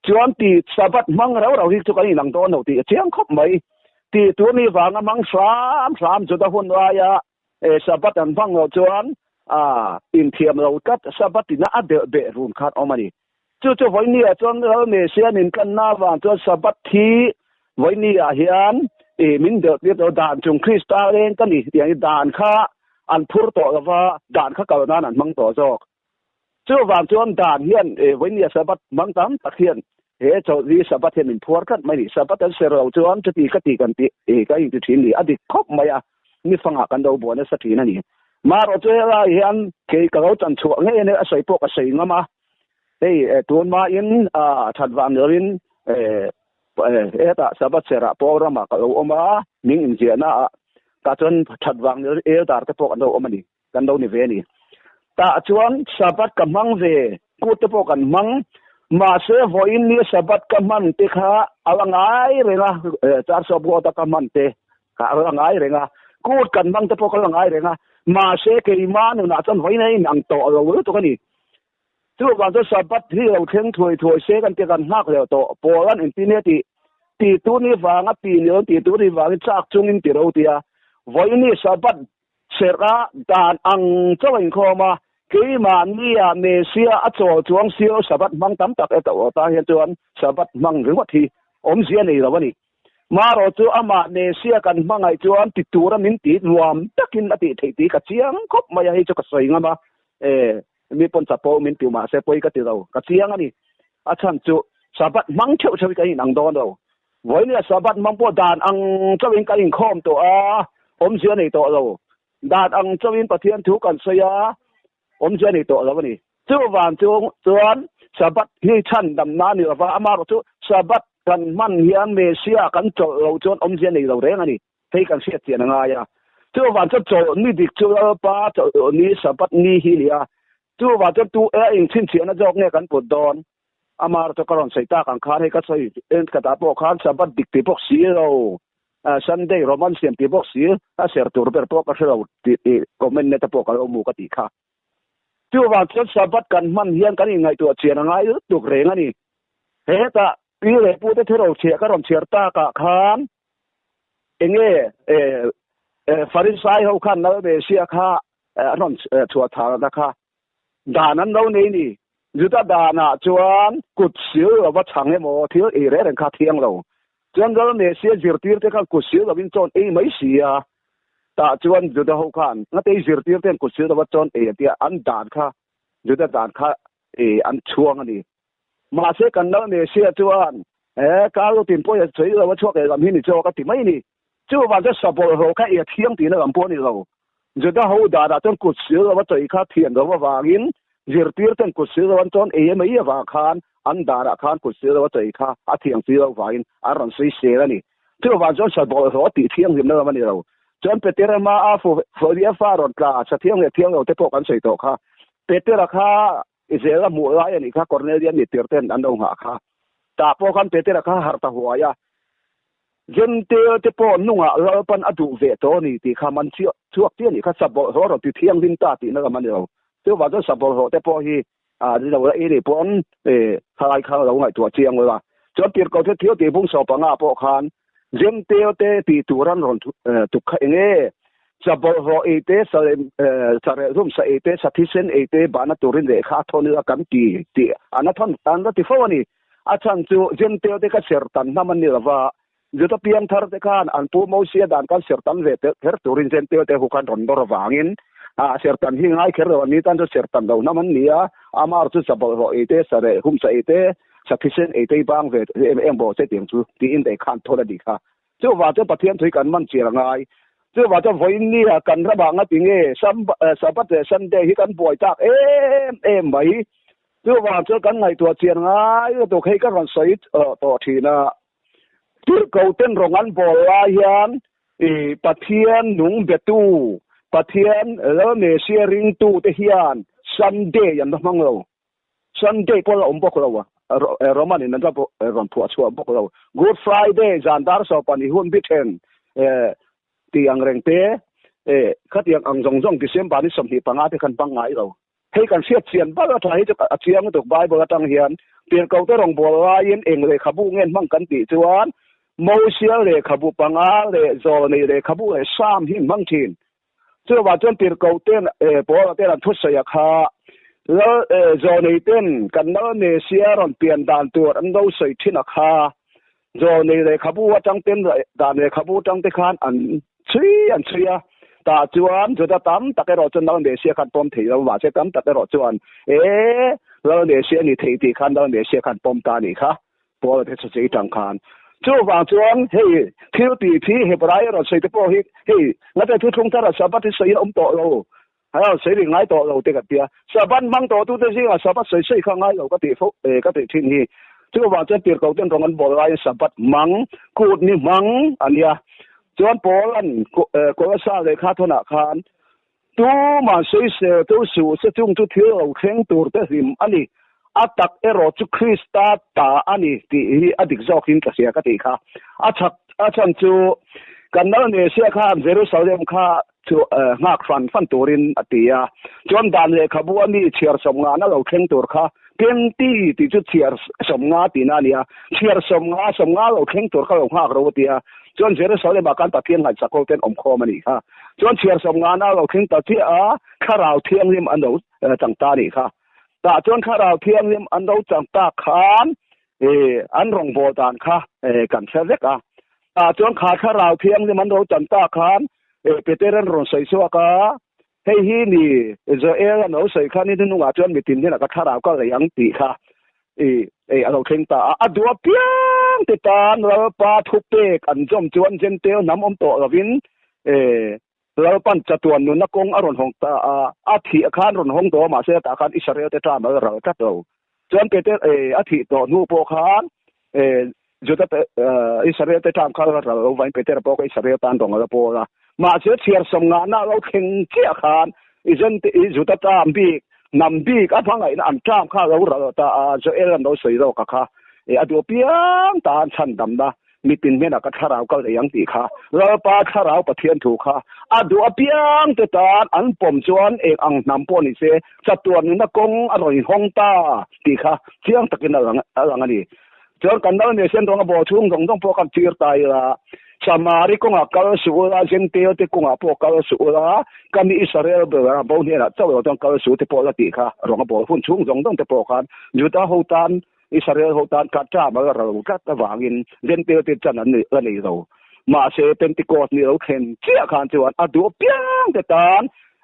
Chuan ti Sabbath hmang rau rau hi chu kan inang dawn lo tih a chiang khawp mai. Ti tur ni vanga hmang hram hram Juda hun laia e Sabbath an hmang loh chuan a inthiam lo tlat Sabbath ina a delh beh run khan awm a ni. Chu chu vawinia chuan Lal Messiah in tlanna avang chuan Sabbath hi vawinia hian e min delh tir tawh dan chung Krista leng ka ni tiang hi dan kha an phur tawh lova dan kha kal nan an hmang tawh zawk. Chuvang chuan dan hian vawinia Sabbath hmang tam tak hian he chawlhni Sabbath hian min phuar tlat mai a ni. Sabbath an ser lo chuan chuti ka ti kan ti ka inti thin ni a dik khawp mai a, ni fangah kan lo buai nasa thin a ni. Marawh chu helai hian kei ka lo chan chhuah ngei a nia, a sawi pawh ka sawi ngam a. Hei tun hmain that vang ni loin hetah Sabbath serah Paul ramah ka lo awm a, min inziahna ah tah chuan that vang ni loin elder te pawh kan lo awm a ni. Kan lo ni ve a ni. Tah chuan Sabbath ka hmang ve, kut te pawh kan hmang. Mahse vawiin ni Sabbath ka hman te kha a la ngai reng a, Church of God a ka hman te kha a la ngai reng a, kut kan hmang te pawh ka la ngai reng a, mahse keimah nunah chuan vawiin a inang tawh lo lutuk a ni. Chuvang chuan Sabbath hi lo thleng thuai thuai se kan ti kan nghak leh tawh. Paul-a'n engtin nge tih ti tu ni vanga ti ni lo ti tu ni vangin chak chungin ti ro tia vawiin ni Sabbath Serh a dan ang chauh a inkhawm a, keimahnia Mesia a chawl chuang sio Sabbath hmang tam tak e tawh ta hian chuan Sabbath hmang ringawt hi awmzia nei lo a ni. Marawh chu amah Mesia kan hmangaih chuan ti tura min ti nuam takin a tih theih tih ka chiang khawp mai a, hei chu ka sawi ngam a, e mi pawn chapo min ti mahse pawi ka ti lo, ka chiang a ni. A chhan chu Sabbath hmang theuh theuh hi kan inang dawn lo. Vawinia Sabbath hmang pawh dan ang chauhin kan inkhawm tawh a, awmzia nei tawh lo. Dan ang chauhin Pathian thu kan sawi a, awmzia nei tawh lo a ni. Chuvang chu chuan Sabbath hi chhan damna a ni lova, amaherawh chu Sabbath kan hman hian Messiah kan chawlh lo chuan awmzia nei lo reng a ni. Hei kan hriat chian a ngai a. Chuvang chuan chawlh ni dik chu Lalpa chawlh ni Sabbath ni hi a ni a. Chuvang chuan tu e a inchhinchhiahna zawk nge kan put dawn? Amar chu ka rawn sawi tak ang khan hei ka sawi en khatah pawh khan Sabbath dik ti bawk si lo, Sunday Roman siam ti bawk si, a ser tur ber pawh ka hre lo tih tih comment na te pawh ka lo hmu ka tih kha. Chuvang chuan Sabbath kan hman hian kan inngaihtuah chian a ngai lutuk reng a ni. Hetah pi leh pu te thero chhiah ka rawn chhiar takah khan enge Farisai ho khan Lal Mesia kha an rawn chhuah thalna kha Dan an lo nei ni. Juda danah chuan kut sil lova chhang emaw thil ei reng reng kha a thiang lo. Chuan Lal Mesia zirtirte khan kut sil lovin chawn ei mai si a. Tah chuan Juda ho khan ngatei zirtirte'n kut sil lova chawn ei a tia an dan kha Juda dan kha an chhuang a ni. Mahse kan Lal Mesia chuan he kar lutin pawi a sawi lo a chhuak leh lam hi ni chawk a ti mai ni. Chuvang chuan sabawlhhlawh kha ei a thiang tihna lam pawh a ni lo. Juda ho danah chuan kut sil lova chawi kha thian lo avangin zirtirten kut sil lo an chuan ei mai avang khan an danah khan kut sil lova chawi kha a thiang si lo vangin an rawn sawi sel a ni. Chuvang chuan sabawlhhlawh a tih thianghlimna lam a ni lo. Chuan Petera hmaa Folia fa rawn tla sa thiang leh thiang lo te pawh kan sawi tawh kha. Petera kha I zel a hmuh lai a nih kha Cornelia mi tir ten an lo nghah kha. Tah pawh khan Petera kha harh ta huai a. Jentail te pawh nungah Lalpan a duh ve tawh a ni tih kha man chiah chhuak chiah a nih kha sabawlhhlawh rawn ti thianghlim ta tihna lam a ni lo. Chuvang chuan sabawlhhlawh te pawh hi a ni lo la i nih pawn khalai kha lo ngaihtuah chiang ula. Chuan tirhkoh te thil tih bung sawpanga pawh khan Jentail te tih tur an rawn tuk kha eng e? Sa bawlhhlawh ei te, sa sa relhlum sa ei te, sa thisen ei te bahna turin lehkha a thawn ila kan ti tih an a thawn an la ti fo a ni. A chhan chu Jentail te kha ser tan hnam an ni lova, Juda piangthar te khan an pu Mosia dan khan ser tam ve telh kher turin Jentail te hu khan rawn nawr avangin A serhtan hi ngai kher lo, an ni tan chu serhtan lo hnam an ni a, amar chu sabawlhhlawh ei te, sareh humsa ei te, sathisen ei te hi bang ve em em bawh se tiang chu tiin daih khan thawn a nih kha. Chuvang chuan Pathian thui kan man chiar a ngai. Chuvang chuan vawiinnia kan ramah ngati nge Sabbath leh Sunday hi kan buai tak em em mai. Chuvang chuan kan ngaihtuah chian ngai lutuk hei ka rawn sawi tawh thin a. Tirhkoh ten rawng an bawl lai hian i Pathian nung betu, Pathian Lalmesia ringtu te hian Sunday an la hmang lo. Sunday pawh la awm bawk lo a, Roman in an la rawn phuah chhuah bawk lo. Good Friday zan dar sawpan i hun bi then tih ang reng te, khatiang ang zawng zawng December ni 25 te khan hmang ngai lo. Hei kan hriat chian ber a tha hi chu a chiang lutuk Bible atang hian Tirhkohte rawngbâwl laiin eng lehkhabu nge hmang kan tih chuan Mosia lehkhabu panga leh Zawlnei lehkhabu leh Sam hi an hmang thin. Chuvang chuan Tirhkohten Paula ten an thusawi a kha Lal Zawlnei ten kan Lal Mesia rawn pian dan tur an lo sawi thin a kha Zawlnei lehkhabu atang ten dan lehkhabu atang te khan an chhui an chhui a, tah chuan Juda tam tak erawh chuan Lal Mesia khan pawm thei lo, mahse tam tak erawh chuan e Lal Mesia a ni thei tih khan Lal Mesia khan pawm ta a nih kha, Paula te chu chei tang khan. Chuvang chuan hei thil tih thi Hebrai erawh sawi te pawh hi hei ngate thuthlung thar a Sabbath hi sawi a awm tawh lo, Hei sawi ring ngai tawh lo te ka tia. Sabbath hmang tawh tute zingah Sabbath sawi sawi kha ngai lo ka tih fo eh ka tih thin hi. Chuvang chuan tirhkoh ten rawng an bawl laiin Sabbath hmang, kut ni hmang a nia. Chuan Paula'n Kolosa lehkha thawnah khan tumah sawisel tu suh se chung chu thil lo thleng tur te hlim a ni. A tak erawh chu Krista ta a ni tih hi a dik zawkin ka hria ka tih kha. A chak a chhan chu kan Nalnesia khan Jerusalem kha chu nghak fan fan turin a ti a. Chuan dan lehkhabu a mi chhiar 50 na lo thleng tur kha Penti tih chu chhiar 50 tihna a ni a, chhiar 50, 50 lo thleng tur kha lo nghak ro a ti a. Chuan Jerusalem ah khan Pathian ngaihsak ho ten awm khawm a nih kha. Chuan chhiar 50 na lo thleng ta chiah a, Thlarau Thianghlim an lo chang ta a nih kha. Tah chuan Thlarau Thianghlim an lo chang tak khan an rawngbâwl dan kha kan hre vek a. Tah chuan kha Thlarau Thianghlim an lo chan tak khan Peter an rawn sawi chhuak a, hei hi ni Joel an lo sawi kha ni hnungah chuan mitin hnenah ka thlarau ka lei ang tih kha a lo thleng ta a. A duh apiang te tan Lalpa thupek an zawm chuan Jentail hnam awm tawh lovin Lalpan chatuan nunna kawng a rawn hawng ta a, a thih khan rawn hawng tawh a, mahse tah khan Israel te ṭam a ral tlat lo. Chuan Peter a thih tawh hnu pawh khan Juda te Israel te ṭam kha a ral lo vain Peter pawh kha Israel tan rawng a la pawl a. Mahse chhiar 50na a lo thleng chiah khan Izen te Juda ṭam bik hnam bik a hmangaihna an ṭam kha a lo ral ta a, Joel an lo sawi zawk a kha a duh apiang tan chhandamna Mitin hnenah ka thlarau kal ei ang tih kha Lalpa thlarau Pathian thu kha a duh apiang te tan an pawm chuan eng ang hnam pawh ni se chatuan nuna kawng a rawn inhawng ta tih kha chiang takin a lang a lang a ni. Chuan kan lal nei sen rawng a bawh chhung zawng zawng pawh kan tir ta ila, Samari kawngah kal suh ula, Jentail te kawngah pawh kal suh ula, ka mi Israel ber bo hnenah chauh lo chuan kal suh te pawh la tih kha rawng a bawh hun chhung zawng zawng te pawh khan Juda ho tan Israel ho tan kha ṭam a la ro tlat avangin Jentail te chan an la nei lo. Mahse, Pentecost ni lo thlen chiah khan chuan a duh apiang te tan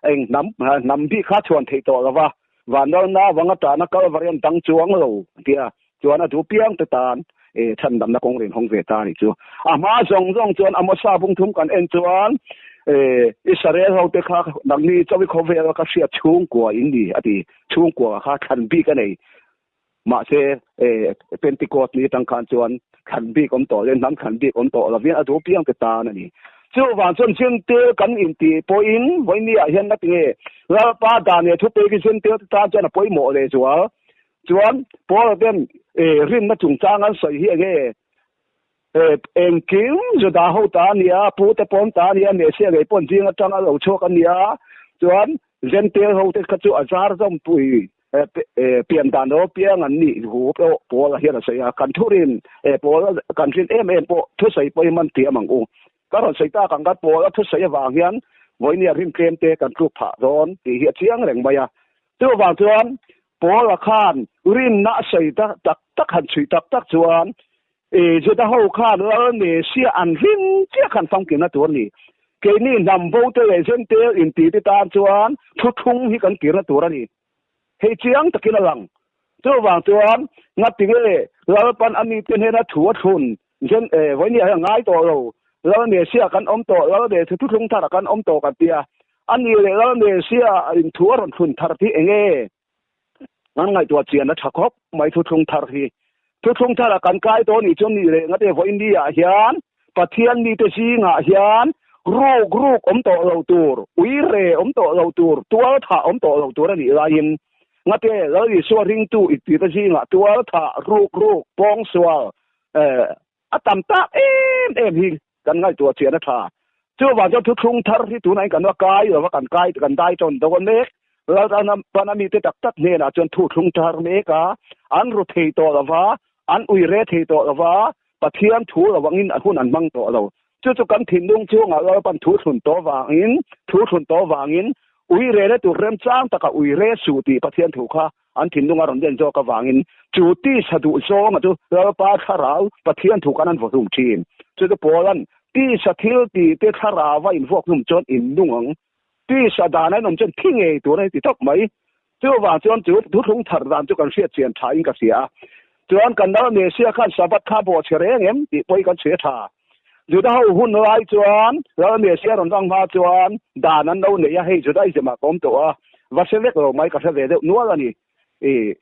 eng hnam hnam bik kha chhuan theih tawh lo va, vanlalna avanga ṭahna Kalvari an dang chuang lo tia chuan a duh apiang te tan chhandamna kawng rin hawng ve ta a nih chu. A hma zawng zawng chuan Amosa bung thum kan en chuan Israel ho te kha nangni chawi khawvel ka hriat chhungkua in ni a ti. Chhungkua kha thlan bik a nei. Mahse, Pentecost ni atang khan chuan thlan bik awm tawh lo, hnam thlan bik awm tawh lovin a duh piang te tan a ni. Chuvang chuan Jentail kan intih pawhin vawinia hian ngat nge Lalpa dan leh thupek hi Jentail te tan chuan a pawimawh leh zual. Chuan Paula ten rinna chungchang an sawi hi enge engkim Juda ho ta a nia, pu te pawn ta a nia, Mesia ngei pawn zing atanga lo chhuak a nia, chuan Jentail ho te kha chu a zar zawmpui pian dan ro piang an nih hu pawh Paula hian a sawi a, kan thurin Paula kan rin em em pawh thusawi pawh hi man thiam ang u. Ka rawn sawi tak ang khan Paula thusawi avang hian vawinia rin tlem te kan tluk phah dawn tih hi a chiang reng mai a. Chuvang chuan Paula khan rinna a sawi tak tak han chhui tak tak chuan Juda ho khan Lal Mesia an rin chiah khan famkimna tur a ni. Keini hnam bo te leh Jentail inti te tan chuan thuthlung hi kan kirna tur a ni. Hei chiang takin a lang. Chuvang chuan ngatinge Lalpan a mite hnena thu a thlun Jen eh vawinia hian ngai tawh lo. Lal Mesia kan awm tawh, Lal Mesia thuthlung tharah kan awm tawh kan ti a. A ni leh Lal Mesia in thu a rawn thlun thar tih enge? An ngaihtuah chian a tha khawp mai thuthlung thar hi. Thuthlung tharah kan kai tawh nih chuan ni leh ngate vawinia hian Pathian mite zingah hian ruk ruk awm tawh lo tur, ui re awm tawh lo tur, tual thah awm tawh lo tur a nih laiin ngate Lal Isua ringtu itite zingah tual thah, ruk ruk, pawngsual, a tam tak em em hi kan ngaihtuah chian a tha. Chuvang chuan thuthlung thar hi tunah hian kan va kai lo va, kan kai kan dai tawn deuh a mek. Lalrana pana mite tak tak hnenah chuan thuthlung thar mek a, an ru thei tawh lo va, an ui re thei tawh lo va, Pathian thu lo angin a hun an hmang tawh lo. Chu chu kan thinlung chungah Lalpan thu thlun tawh vangin, thu thlun tawh vangin ui rele tur remchang taka ui re suh tih Pathian thu kha An thinlung a rawn len zawk avangin chu tisa duh zawnga chu Lalpa thlarau Pathian thu khan an vaw hlum thin. Chu chu Paula'n tisa thil ti te thlarau a invuak hlum chuan in nung ang, tisa dan a inawm chuan thi ngei tur a ni ti tawp mai. Chuvang chuan chu thuthlung thar dan chu kan hriat chian tha in ka hria a. Chuan kan Lal Mesia khan Sabbath kha bawh chhe reng em tih pawhin kan chhe tha. Juda ho hun lai chuan Lal Mesia rawn vang hma chuan dan an lo nei a, hei Judaism ah ka awm tawh a, va hre vek lo mai ka hre ve deuh nual a ni. I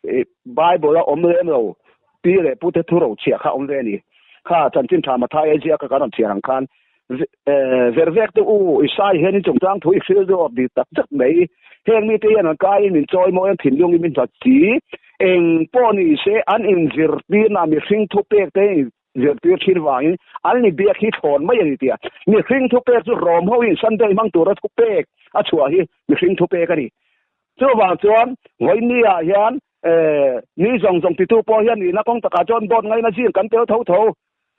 Bible a awm lem lo pi leh pu te thu ro chhiah kha awm ve a ni. Kha chanchin tha Mathai a ziak a kan rawn chhiar ang khan ver vek te u Isai hian in chungchang thu i hril zawk di tak zet mai. Heng mite hian an kaiin min chawi mawi an thinlung in min hlat si. Eng pawh ni se an inzirtirna mihring thupek te Zirtir thin vangin an ni biak hi thlawn mai a ni tia mihring thupek chu rawm hoin Sunday hmang tura thupek a chhuah hi mihring thupek a ni. Chuvang chuan vawinia hian ni zawng zawng titu pawh hian nihna kawng takah chuan dawt ngaina zing kan tel tho tho.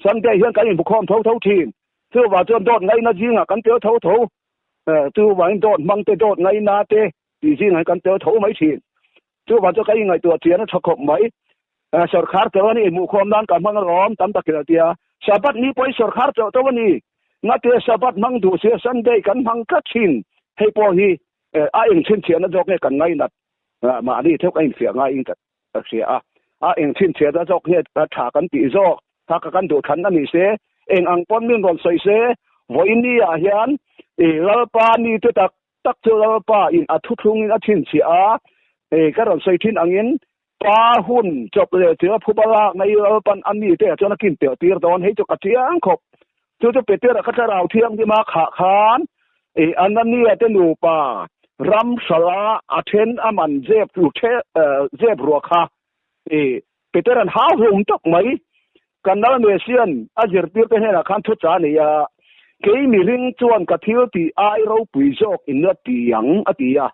Sunday hian kan inbukhawm tho tho thin. Chuvang chuan dawt ngaina zingah kan tel tho tho. Chuvangin dawt hmang te dawt ngaina te tih zingah hian kan tel tho mai thin. Chuvang chu ka inngaihtuah chian a tha khawp mai. Sawrkhar chauh a ni, hmuhkhawm nan ka hmang alawm tam takin a ti a. Sabbath ni pawhin sawrkhar chauh tho a ni. Ngate Sabbath hmang duh sia Sunday kan hmang tlat thin. Hei pawh hi a engchhinchhiahna zawk nge kan ngainat mahni theuh ka infiah ngaiin ka hria a. A engchhinchhiahna zawk nge tha kan tih zawk kha ka kan duh thlan a ni se. Eng ang pawn min rawn sawi se, vawiin ni ah hian Lalpa ni te tak tak chu Lalpa in a thuthlungin a chhinchhiah a, hei ka rawn sawi thin angin pa hun chawp leh chu a phuba lak na i Lalpan a mite ah chuan a kin tel tir dawn, hei chu ka chiang khawp. Chu chu Petera ka thlarau thianghlim a khah khan i Anania te nupa ram hrala a then a man zep zep rua kha i Petera'n hau hlum tak mai kan Lal Mesian a zirtirte hnenah khan thu cha a nei a, Kei mihring chuan ka thil tih ai ropui zawk in la ti ang, a ti a.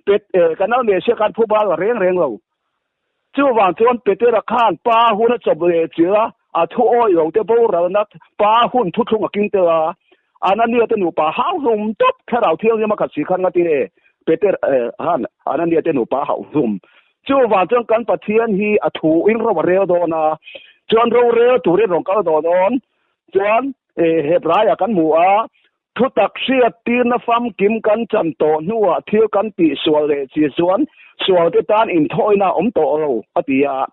Pet, kan Lal Mesia khan phuba la reng reng lo. Chuvang chuan Petera khan pa hun a chawp leh chilh a, a thu awi lo te boralna pa hun thuthlung a king tel a. Anania te nupa hau hlum tawp thlarau thianghlim a khat si khan nga ti nge Peter khan Anania te nupa hauh hlum Chuvang chuan kan Pathian hi a thu in ro a rel dawn a, chuan rorel turin rawn kal dawn dawn. Chuan Hebraiah kan hmu a, thutak hriat tirna famkim kan chan tawh hnuah thil kan tih sual leh chi chuan sualte tan inthawina a awm tawh lo, a ti a.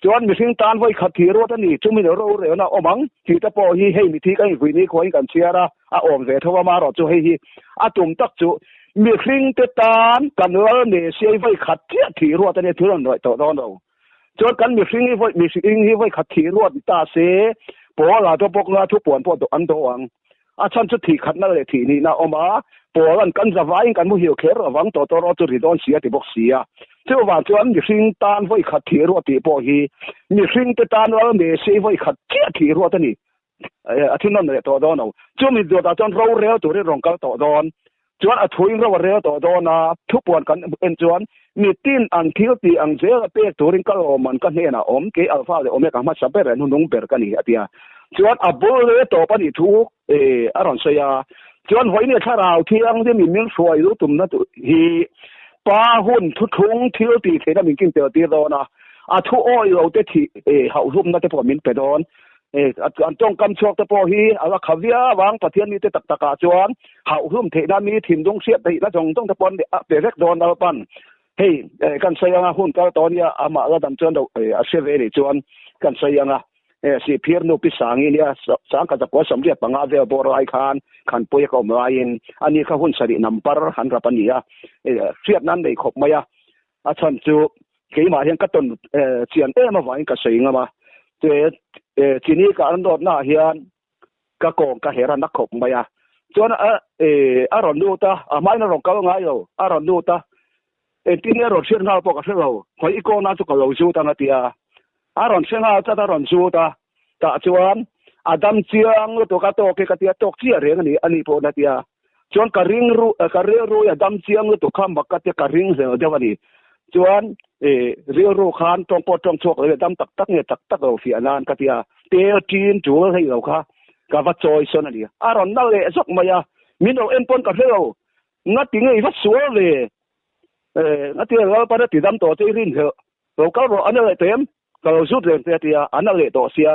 Chuan mihring tan vawi khat thih ruat a ni, chumi lo rorelna a awm ang tih te pawh hi hei mithi kan invuih ni khuain kan chhiar a, a awm ve tho a, marawh chu hei hi a tum tak chu mihring te tan kan lal ne siai vawi khat chiah thih ruat a nia thil an rawih tawh dawn lo. Chuan kan mihring hi vawi mihring hi vawi khat thih ruat ni ta se Paula te bawk nga thupuan pawh an do ang. A chhan chu thih khatna leh thih nihna a awm a, Paula'n kan zavaiin kan muhil kher avang tawh tawh erawh chu ri dawn si a ti bawk si a. Chuvang chuan mihring tan vawi khat thih ruat tih pawh hi mihring te tan lal Messi vawi khat chiah thih ruat a ni. A thinrawn leh tawh dawn lo. Chumi duatah chuan rorel turin rawn kal tawh dawn. Chuan a thuin ro a rel tawh dawn a, thupuan kan en chuan mitin an thil tih ang zel a pek turin ka lawmman ka hnenah awm, kei Alpha leh Omega hmasa ber leh hnunung ber ka ni a ti a. Chuan a bul leh tawp a nih thu a rawn sawi a. Chuan vawiin thlarau thianghlim in min hruai lu tumna hi pa hun thuthlung thil tih theihna min kin tel tir dawn a, a thu awi lo te thih hauhlumna te pawh min pe dawn. An tawngkam chhuak te pawh hi a la kha viau ang, Pathian mite tak takah chuan hauhlum theihna mi thinlung hriat theihna zawng zawng te pawh an pe vek dawn Lalpan hei kan sawi anga hun kal tawh ania amah la dam chuan a hre ve nih chuan kan sawi anga Sihphir nu Pi Sangi nia Sangkhat zakua 85 vel bawr lai khan Khanpui a ka awm laiin ani kha hun sarih number han rap a ni a, hriatna an nei khawp mai a. A chhan chu keimah hian ka tawn chian em avangin ka sawi ngam a, chini ka an dawtna ah hian ka kawng ka her a na khawp mai a, chuan a rawn lut a, a hmain a rawn kal ngai lo, a rawn lut a, engtin nge a rawn hriat nghal pawh ka hre lo, khawi i kawngna chu ka lo zut ang a ti a, a rawn hre nghal chat a rawn zut a, tah chuan a dam chiang lutuk a tawk hi ka tia tawk chiah reng a ni a nih pawh na tia chuan ka ring ru ka rilru a dam chiang lutuk kha mak ka tia ka ring zel deuh a ni chuan e rilru khan tawng pawh tawng chhuak lo dam tak tak nge tak tak lo fiah nan ka tia tel tin tul hei lo kha ka va chawi sawn a ni a rawn na leh zawk mai a min lo en pawn ka hre lo ngati nge i va sual ve e ngati lalpan a ti dam tawh che i rin hleuh lo kal rawh a na leh tawh em Ka lo zut reng che a ti a, an a leh tawh sia,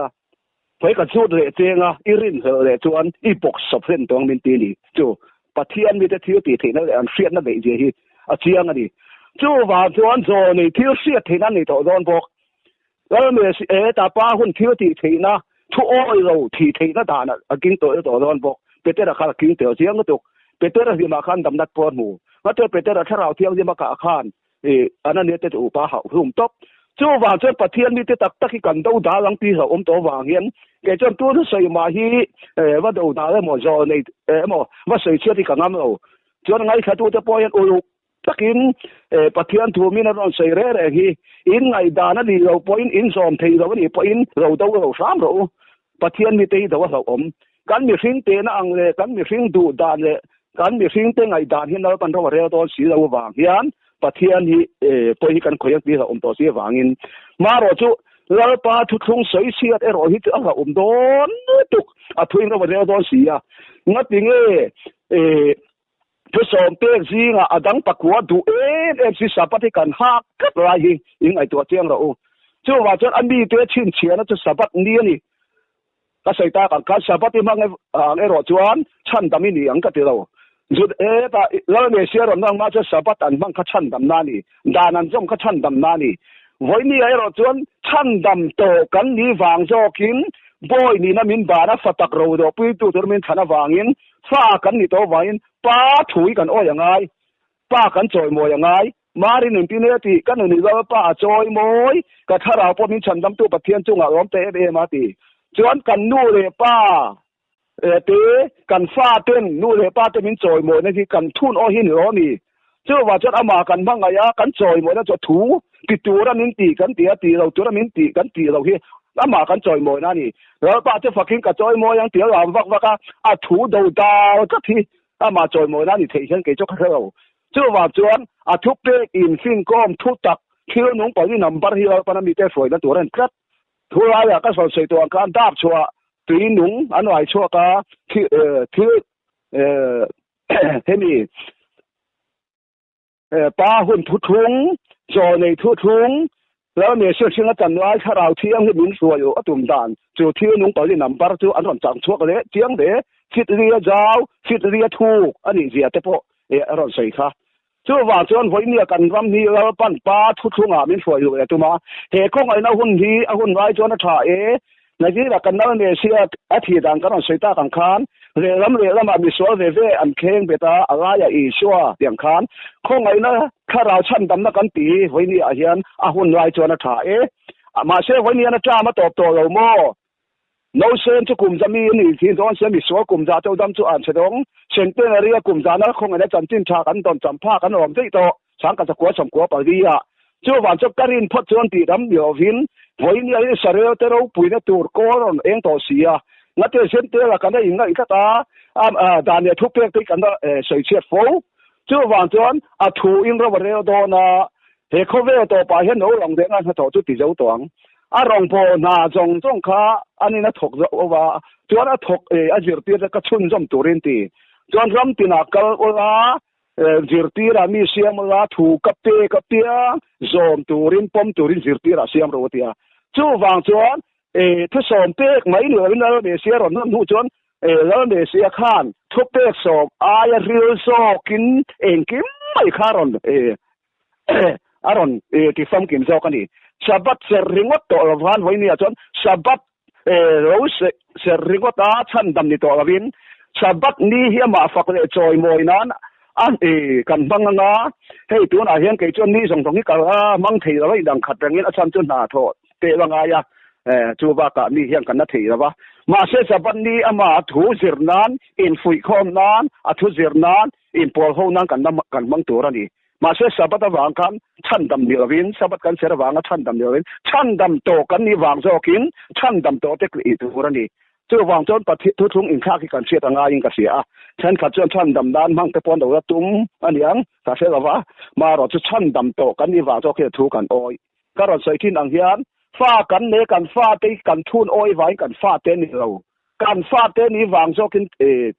khawi ka zut leh cheng a, i rinhlelh leh chuan i bawk sawp hlen tawng min ti ni. Chu Pathian mite thil tih theihna leh an hriatna neih zia hi a chiang a ni. Chuvang chuan zawnei thil hriat theihna an nei tawh dawn bawk. Lalmesi e ta pa hun thil tih theihna, thu awi lo thih theihna dan a king tawh tawh dawn bawk. Petera khan a king tel chiang lutuk. Petera hlimah khan damnat pawh a hmu. Mahse Petera thlarau thianghlim a kah khan I an a nia te chu upa hauh hlum tawp. Chuvang chuan Pathian mite tak tak hi kan do dal ang tih hlauhawm tawh avang hian kei chuan tun sawi mah hi va do dal emaw zawl nei emaw va sawi chhiat hi ka ngam lo. Chuan ngaithlatute pawh hian uluk takin Pathian thu min a rawn sawi reng reng hi in ngaihdan a nih loh pawhin in zawm thei lo a nih pawhin lo do lo hram rawh u. Pathian mite hi do a hlauhawm. Kan mihring tehna ang leh kan mihring duh dan leh kan mihring te ngaihdan hi Lalpan ro a rel dawn si lo avang hian Pathian hi pawi hi kan khawi ang tih hlauhawm tawh si avangin marawh chu Lalpa thuthlung sawi chhiat erawh hi chu a hlauhawm dawn lutuk a thuin ro a rel dawn si a. Ngati nge thusawm pek zingah a dang pakua duh em em si Sabbath hi kan hak tlat lai hi in ngaihtuah chiang rawh u. Chuvang chuan a mite chhinchhiahna chu Sabbath ni a ni. Ka sawi tak ang khan Sabbath i hmang ang erawh chuan chhandam i ni ang ka ti lo. Jud hetah Lal Messiah rawn hmang hma chuan Sabbath an hmang kha chhandamna a ni. Dan an zawm kha chhandamna a ni. Vawinia erawh chuan chhandam tawh kan ni vang zawkin bawi nihna min ban a, fa tak ro dawhpuitu tur min thlan avangin fa kan ni tawh avangin Pa thu hi kan awi a ngai. Pa kan chawimawi a ngai. Mari nuntin e ti, ka nun i Lalpa a chawimawi, ka thlarau pawh min chhandamtu Pathian chungah lawm ta em em a ti. Chuan kan nu leh pa te, kan fa ten nu leh pa te min chawimawina hi kan thun aw hi ni lo a mi? Chuvang chuan amah kan hmangaih a, kan chawimawina chu thu ti tura min tih kan ti a, ti lo tura min tih kan tih lo hi amah kan chawimawina a ni. Lalpa chu fakin ka chawimawi ang ti a lam vak vak a, a thu do dal tlat hi Amah chawimawina a ni theih hian kei chu ka hre lo. Chuvang chuan a thupek infinkawm thu tak thil nung pali number hi Lalpan a mite hruaina tur a ni tlat. Thu laiah ka sawi sawi tawh ang khan dap chhuah tui nung an uai chhuak a, thil hemi Pa hun thuthlung, chaw nei thuthlung, Lalmi Sialhring a chan lai thlarau thiang hi min hruai u a tum dan chu thil nung pali number chu an rawn chang chhuak leh chiang hle. Fit ria zau, fit ria thuk a nih zia te pawh a rawn sawi kha. Chuvang chuan vawinia kan ram hi Lalpan Pa thuthlungah min hruai luh leh tum a, he khawngaihna hun hi a hun lai chuan a tha e. Nazira kan nal ne sia a thih dan kan rawn sawi tak ang khan lehlam lehlamah misual ve ve an kheng bet a, a laiah Isua tih ang khan khawngaihna thlarau chhandamna kan ti vawiini ah hian a hun lai chuan a tha e. Mahse vawiini hian a term a tawp tawh lo maw? Nausen chu kum za mi a ni thin dawn sia misual kum za chau dam chu an chhe dawng. Centenary a kum zana khawngaihna chanchin tha kan dawn champha kan awm daih tawh. Sangka zakua sawmkua pali a chuvang chu ka rin phawt chuan tih dam ni lovin vawiin hian Israel te ropuina tur kawl rawn eng tawh si a, ngate Zentela kan a inngaih tlat a, dan leh thupek te hi kan la sawi chhiat fo. Chuvang chuan a thu in ro a rel dawn a, he khawvel tawpah hian no lang leh ngai hnathawh chu ti zo tawh ang. A rawngbâwl hna zawng zawng kha an in a thawk zo va, chuan a thawk a zirtir te ka chhunzawm turin ti. Chuan ram tinah kal ula, Zirtirah mi siam ula, thu ka pek apiang zawm turin, pawm turin zirtirah siam rawh u tia. Chuvang chuan Thusawm pek mai ni lovin Lal Mesia rawn hman hnu chuan Lal Mesia khan thupek sawm aia ril zawkin engkim mai kha rawn a rawn ti famkim zawk a ni. Sabbath serh ringawt tawh lo khan vawinia chuan Sabbath lo serh ringawt a chhandam ni tawh lovin Sabbath ni hi amah fak leh chawimawi nan a kan hmang anga hei tunah hian kei chuan ni zawng zawng hi ka hmang thei lo a indang khat rengin a chhan chu hna thawh teh la ngai a, chu bakah mi hian kan la thei lo va. Mahse Sabbath ni ama thu zir nan, infuihkhawm nan, a thu zir nan, inpawl ho nan kan la kan hmang tur a ni. Mahse Sabbath avang khan chhandam ni lovin, Sabbath kan ser avanga chhandam ni lovin, chhandam tawh kan nih vang zawkin chhandam tawh te ih tur a ni. Chuvang chuan Pathian thuthlung inthlak hi kan hriat a ngaiin ka hria a, thenkhat chuan chhandam nan hmang te pawh an lo la tum a niang, ka hre lo va, marawh chu chhandam tawh kan nih vang zawk hian thu kan awih. Ka rawn sawi thin ang hian fa kan nei kan fate hi kan thun awi vangin kan fate a ni lo. Kan fate ni vang zawkin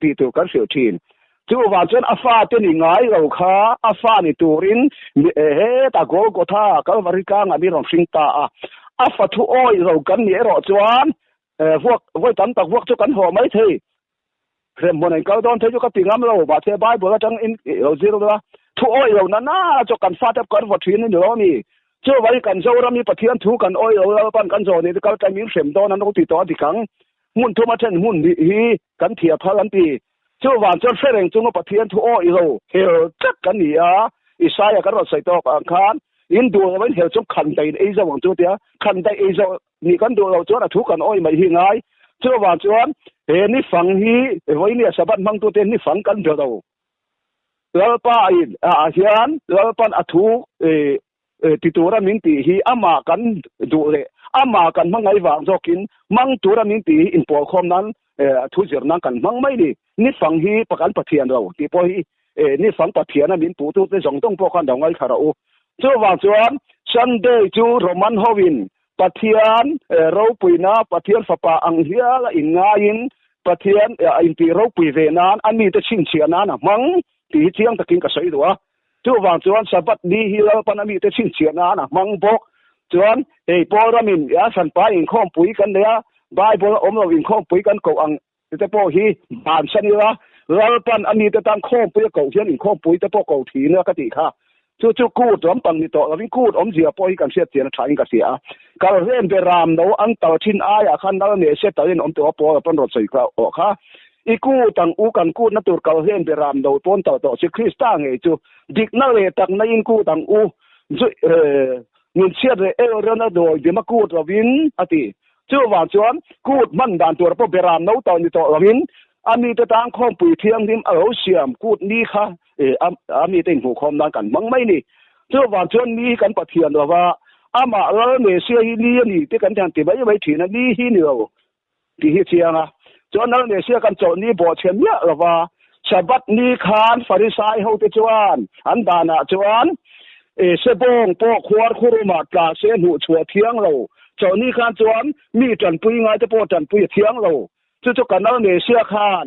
tih tur kan hrilh thin. Chuvang chuan a fate ni ngai lo kha a fa ni turin hetah Golgotha Kalvari tlangah mi rawn hring ta a. A fa thu awi lo kan nih erawh chuan vuak vawi tam tak vuak chu kan haw mai thei. Hremhmun an kal dawn thei chu ka ti ngam lo, mahse Bible atang in lo zir la, thu awih lo na na chu kan fate kan vaw thin a ni lo a mi. Chuvangin kan Zoram hi Pathian thu kan awih lo Lalpan kan zawh ni te kal tlai min hrem dawn an lo ti tawh a dik ang. Hmun thuma then hmun hnih hi kan thia phal an ti. Chuvang chuan hre reng chunga Pathian thu awih lo hel tlat kan ni a, Isaia kan rawn sawi tawk ang khan in duh lo in hel chung khan daih in ei zo ang chu tia, khan daih ei zo Nih kan duh loh chuan a thu kan awih mai hi ngai. Chuvang chuan he ni fang hi vawinia Sabbath hmangtute ni fang kan be lo. Lalpa in ah hian Lalpan a thu ti tura min tih hi amah kan duh leh amah kan hmangaih vang zawkin hmang tura min tih hi inpawlkhawm nan a thu zir nan kan hmang mai ni. Ni fang hi kan Pathian lo tih pawh hi ni fang Pathiana min puhtute zawng zawng pawh khan lo ngaithla rawh u. Chuvang chuan Sunday chu Roman hoin Pathian ropuina, Pathian Fapa ang hial a inngaiin Pathian a intih ropui ve nan a mite chhinchhiah nan a hmang tih hi chiang takin ka sawi duh a. Chuvang chuan Sabbath ni hi Lalpan a mite chhinchhiah nan a hmang bawk. Chuan hei Paul ramin a hranpa inkhawmpui kan nei a, Bible a awm lo inkhawmpui kan koh ang te pawh hi bansan ila, Lalpan a mite tan khawmpui a koh hian inkhawmpui te pawh ko thin ila ka tih kha. Chu chu kut lampang ni tawh lovin kut awmzia pawh hi kan hriat chian a thain ka hria a. Kal rem be ram no an tal thin aiah khan nal nge se talin awm tawh a pawl a pawn rawn sawi kha awh kha. I kut ang u kan kutna tur kal rem be ram no pawn tal tawh si Krista ngei chu dikna leh takna in kut ang u zu nun chhiat leh el rana dawi dim a kut lovin a ti. Chuvang chuan kut hman dan tur pawh beram no tawh ni tawh lovin a mite tan khawmpui thianghlim a lo siam kut ni kha a mite inhmuhkhawm nan kan hmang mai ni. Chuvang chuan ni hi kan Pathian lova amah Lal Mesia hi ni a ni tih kan han ti mai mai thin a, ni hi ni lo tih hi a chiang a. Chuan Lal Mesia kan chawlh ni bawhchhe miah lova Sabbath ni khan Farisai hote chuan an danah chuan Sebawng pawh khuar khurumah tla se hnuhchhuah thiang lo. Chawlhni khan chuan mi tanpui ngaite pawh tanpui a thiang lo. Chu chu Kanal Mesia khan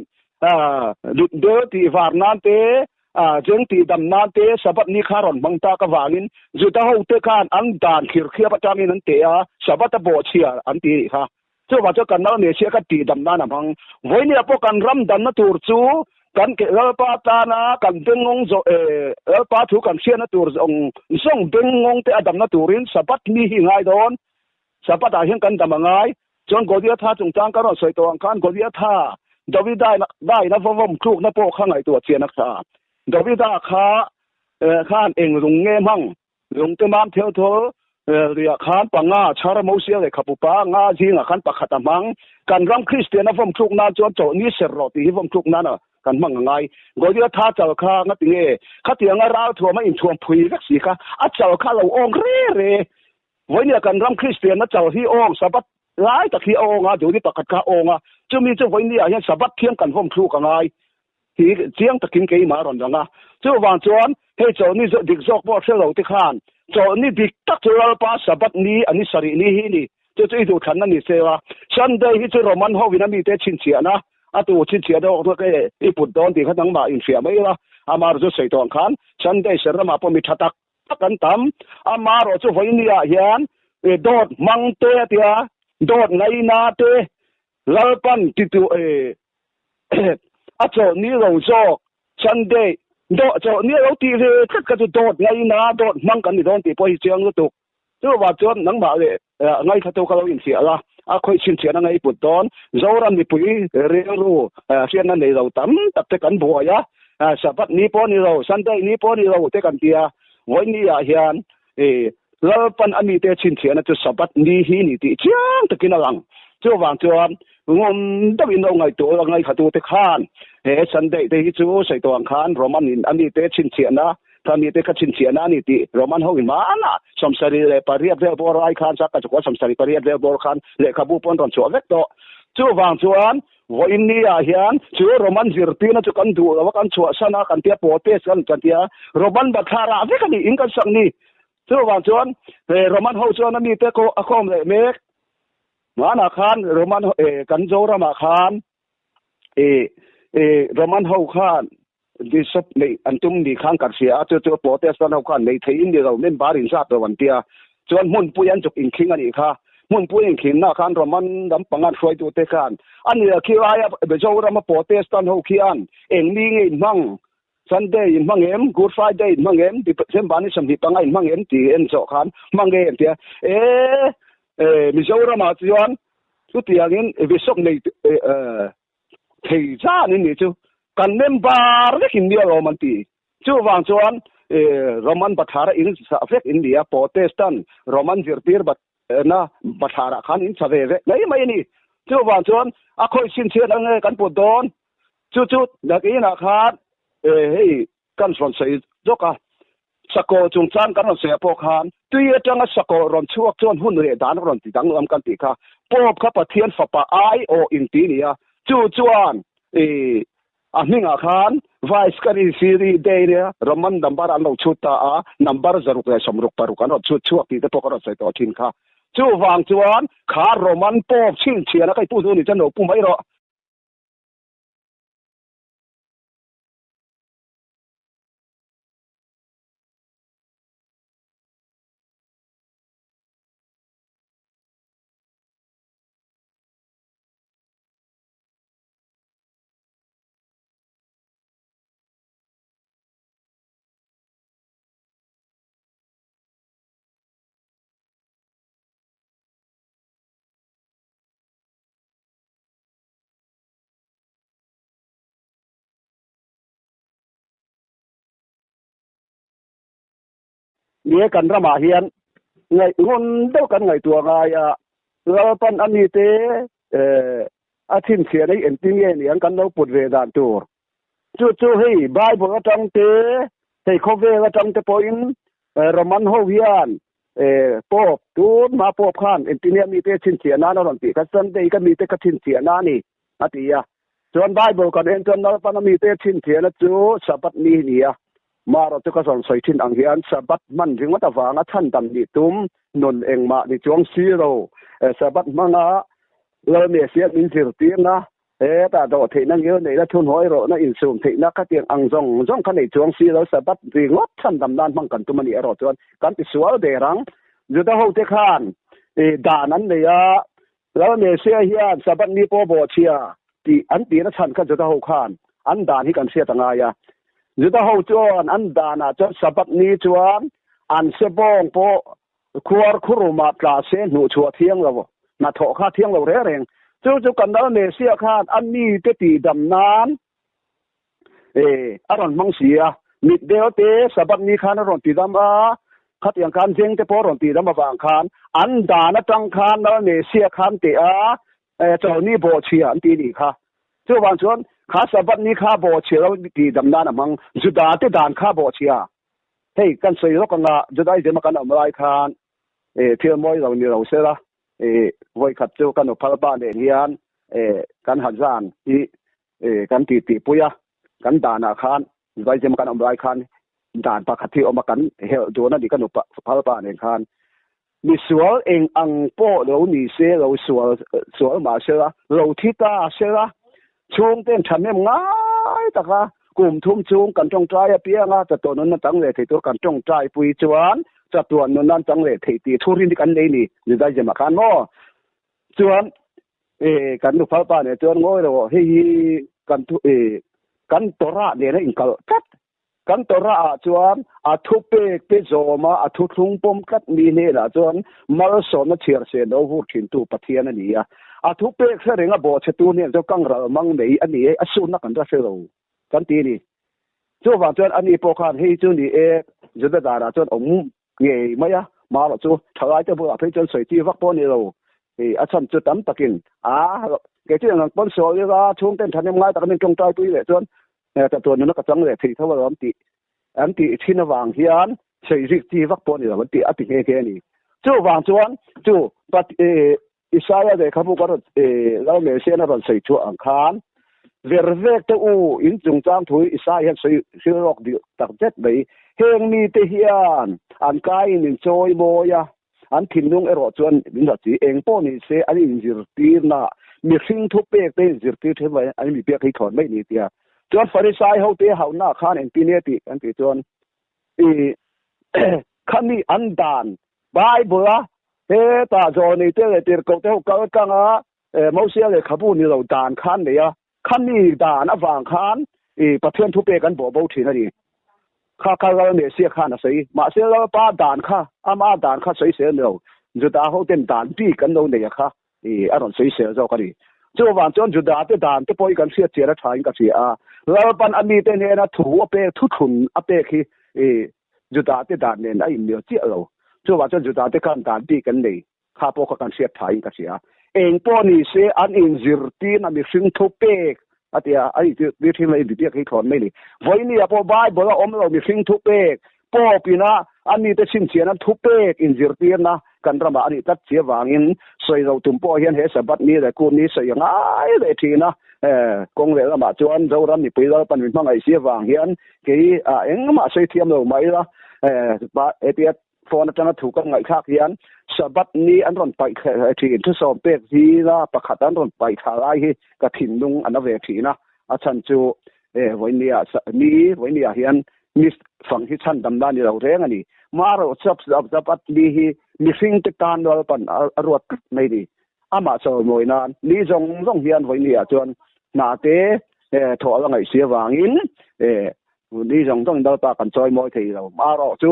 Dutdel tih var nan te, Jeng tih dam nan te Sabbath ni kha rawn hmang tak avangin Juda hote khan an dan khirkhiap atangin an teh a, Sabbath a bawhchhia an ti anih kha. Chuvang chuan kan ral Mesia kha tihdam nan a hmang. Vawinia pawh kan ram danna tur chu kan ke Lalpa tana kan bengngawng zawh eh Lalpa thu kan hriatna tur zawng zawng bengngawng te a damna turin Sabbath ni hi ngai dawn. Sabbath ah hian kan dam a ngai. Chuan Goliatha chungchang ka rawn sawi tawh ang khan Goliatha Davida in a vawvawm tlukna pawh kha ngaihtuah chian a kha. Davida kha khan eng lung nge hmang? Lungte mam theu thawl riah khan panga chhar Mosia leh Khapupa nga zingah khan pakhat a hmang. Kan ram Kristian a vawm tluk nan chuan chawlhni ser rawh tih hi vawm tluk nan a kan hmang a ngai. Goliath tha chal kha nga ti nge? Khatianga ral thuam a inthuam phui vek si kha a chal kha a lo awng re re. Vawinia kan ram Kristian a chal hi awng Sabbath lai tak hi a awng a, duni pakhat kha a awng a, chumi chu vawinia hian Sabbath thiang kan vawm thluk a ngai. Hi chiang takin keimah a rawn lang a. Chuvang chuan hei chawlhni dik zawk pawh hre lo te khan chawlhni dik tak chu Lalpa Sabbath ni a ni sarih ni hi ni. Chu chu i duhthlanna ni se a. Sunday hi chu Roman ho in a mite chhinchhiahna a tu chhinchhiah deuh awk e i put dawn tih kha nangmah inhriah mai ila. Amah chu sawi tawh ang khan Sunday ser ramah pawh mi tha tak tak an tam. Amaherawhchu vawinia hian dawt hmang te a tia. Dawt ngaina te Lalpan ti tu e a chawlh ni lo zawk Sunday dawh chawlh ni lo tih ve tlat kha chu dawt ngaina dawt hmang kan ni dawn tih pawh hi chiang lutuk. Chuvang chuan nangmah leh ngaithla tu ka lo infiah la, a khawih chhinchhiahna ngei put dawn. Zoram mipui rilru hriatna nei lo tam tak te kan buai a, Sabbath ni pawh ni lo, Sunday ni pawh ni lo te kan ti a, vawiin ah hian Lalpan a mite chhinchhiahna chu Sabbath ni hi ni tih chiang takin a lang. Chuvang chuan ngawm deuhin lo ngaihtuah la ngaithla te khan he Sunday te hi chu sawi tawh ang khan Roman in a mite chhinchhiahna Kha mite kha chhinchhiahna a ni tih Roman ho in hmanah 78 vel bawr lai khan Saka chukua 78 vel bawr khan lehkhabu pawn rawn chhuah vek tawh. Chuvang chuan vawiin ni ah hian chu Roman zirtirna chu kan duh lo a, kan chhuahsan a, kan tia protest kan kan tia Roman bathlar ah vek a ni in kan sak ni. Chuvang chuan Roman ho chuan a mite a khawm leh mek. Hmanah khan Roman kan Zoramah khan Roman ho khan Bishop neih an tum ni khan ka hria a, chu chu Protestant ho khan nei thei in ni lo, member in zat lo an tia. Chuan hmunpui an chuk inkhing a nih kha. Hmunpui inkhinna khan Roman lampang an hruaitute khan a nia khi laia Mizorama Protestant ho khian eng ni nge in hmang, Sunday in hmang em, Good Friday in hmang em, December ni 25 in hmang em tih en zawh khan hmang nge an tia. E, Mizoramah chuan chutiangin Bishop nei thei zan in nih chu kan member vek in nia lawm an ti. Chuvang chuan Roman bathlara in sa vek in nia, Protestant Roman zirtir bat na bathlarah khan in sa ve vek mai mai a ni. Chuvang chuan a khawih chhinchhiat ang nge kan put dawn? Chu chu nakinah khan hei kan rawn sawi zawk a, Sakawh chungchang kan rawn sawi ah pawh khan tui atanga sakawh rawn chhuak chuan hun leh dan rawn ti danglam kan tih kha Pope kha Pathian fapa ai awh in ti nia, chu chuan i a hmingah khan Vice ka rin Siri Day nia Roman number an lo chhut ta a, number 666 an rawn chhut chhuak tih te pawh ka rawn sawi tawh thin kha. Chuvang chuan kha Roman Pope chhinchhiahna ka i pu hnu ni chuan lo pu mai rawh. Ni kan ramah hian ngaih ngun deuh kan ngaihtuah ngai a, Lalpan a mite a chhinchhiah nei engtin nge niang kan lo put ve dan tur. Chu chu hei Bible atang te, hei khawvel atang te pawhin Roman ho hian Pope, tun hma Pope khan engtin nge a mite chhinchhiah nan a rawn tih kha Sunday ka mite ka chhinchhiah na a ni. A ti a. Chuan Bible kan en chuan Lalpan a mite chhinchhiahna chu Sabbath ni hi ni a. Marawh chu ka zawn sawi thin ang hian Sabbath hman ringawt avanga chhandam nih tum nun engmah ni chuang si lo. Sabbath hmanga Lal Messiah min zirtirna, hetah dawh theihna ngil neihna thunhawi rawhna insum theihna khatiang ang zawng zawng kha nei chuang si lo. Sabbath ringawt chhandam nan hmang kan tum a nih erawh chuan kan ti sual der ang. Juda hote khan dan an nei a, Lal Messiah hian Sabbath ni pawh bawhchhia tih an tihna chhan kha Juda ho khan an dan hi kan hriat a ngai a. Juda ho chuan an danah chuan Sabbath ni chuan an se bawng pawh khuar khurumah tla se hnuhchhuah thiang lo, hnathawh kha thiang lo reng reng. Chu chu kan Lal Messiah khan a mite tihdam nan a rawn hmang si a, mit deuh te Sabbath ni khan a rawn tidam a, khatiang khan zeng te pawh a rawn tidam avang khan an dan atang khan Lal Messiah khan teh a, chawlhni bawhchhia an ti nih kha. Chuvang chuan kha Sabbath ni kha bawhchhia lo tihdam nan a hmang, Juda te dan kha bawhchhia. Hei kan sawi lawk anga Judaism a kan awm lai khan thil mawi lo ni lo sela, vawikhat chu ka nuphal pa nen hian kan hazan hi kan tih tih pui a, kan danah khan Judaism kan awm lai khan dan pakhat hi awm a, kan helh dun a ni ka nu phal pa nen khan misual eng ang pawh lo ni se lo sual sual mah sela lo thi ta sela chhungten thahnem ngai taka kum thum chung kan tawngtai apiang a chatuan nunna chang leh thei tur kan tawngtai pui chuan chatuan nunna an chang leh thei tih thu rin hi kan nei ni Judaism ah khan maw. Chuan kan nupal pa nen chuan ngawi rawh hei hi kan thu kan Torah nena inkalh tlat. Kan Torah ah chuan a thupek te zawma a thuthlung pawm tlat mi hnenah chuan malsawmna chhiar sen lo vur thintu Pathian a ni a. A thupek hre renga bawhchhetu hnen chu kangral mang nei a ni e, a sunna kan la hre lo kan ti a ni. Chuvang chuan ani pawh khan hei chu ni e, Juda danah chuan awm ngei mai a, marawh chu thalaite bulah phei chuan sawi chi vak pawh a ni lo. Hei a chhan chu tam takin a kei chu engang pawn sawi ila chhungten thahnem ngai taka min tawngtai pui leh chuan ka tuan nuna ka chang leh thei tho alawm tih an tih thin avang hian sawi rik chi vak pawh a ni lo an tih a ti nghe nghe a ni. Chuvang chuan chu Isaia lehkhabu ka rawn lo Mesian a rawn sawi chhuah ang khan, Ver vek te u, in chungchang thu hi Isaia hian sawi hrilh rawk dih tak zet mai. Heng mite hian an kaiin min chawi mawi a, an thinlung erawh chuan min hlat si. Eng pawh ni se an inzirtirna, mihring thupek te inzirtir then mai an mi biak hi thlawn mai ni tia. Chuan Farisai hote hauhna khan engtin nge tih kan tih chuan, i khami an dan Bible a hetah zawhni te leh tirhkoh te ho kal tlang a Mosia lehkhabu ni lo dan khan nei a, khami dan avang khan i Pathian thupek an bawh bo thin a ni. Kha kha Lal Mesia khan a sawi. Mahse Lalpa dan kha, ama dan kha sawi sel ni lo, Juda ho ten dan bik an lo nei a kha i a rawn sawi sel zawk a ni. Chuvang chuan Juda te dan te pawh hi kan hriat chian a tha in ka hria a, Lalpan a mite hnena thu a pek, thuthlun a pek hi i Juda te dan nen a inmil chiah lo. Chuvang chuan Juda te khan dan bik an nei kha pawh kha kan hriat tha in ka hria. Eng pawh ni se an inzirtir a mihring thu pek a ti a, a inzirtir thin a inbiak hi thlawn mai ni. Vawinia pawh Bible a awm lo mihring thu pek pawp ina a mite chhinchhiahna thu pek inzirtirna kan ramah a nih tlat si avangin sawi lo tum pawh hian he Sabbath ni leh Kut ni sawi a ngai leh thin a. Kawng leh lamah chuan Zoram mipui Lalpan min hmangaih si avang hian Kei ah engmah sawi thiam lo mai ila, hetia phone atanga thu ka ngaihthlak hian Sabbath ni an rawn paih thleh thin, thusawm pek zinga pakhat an rawn paih thla lai hi ka thinlung a na ve thin a, a chhan chu vawinia ni vawinia hian ni fang hi chhan damna ni lo reng a ni. Marawh Sabbath ni hi mihring te tan Lalpan a ruat tlat mai ni. Amah chawimawi nan ni zawng zawng hian vawinia chuan hna te thawh a la ngaih si avangin ni zawng zawng Lalpa kan chawimawi thei lo. Marawh chu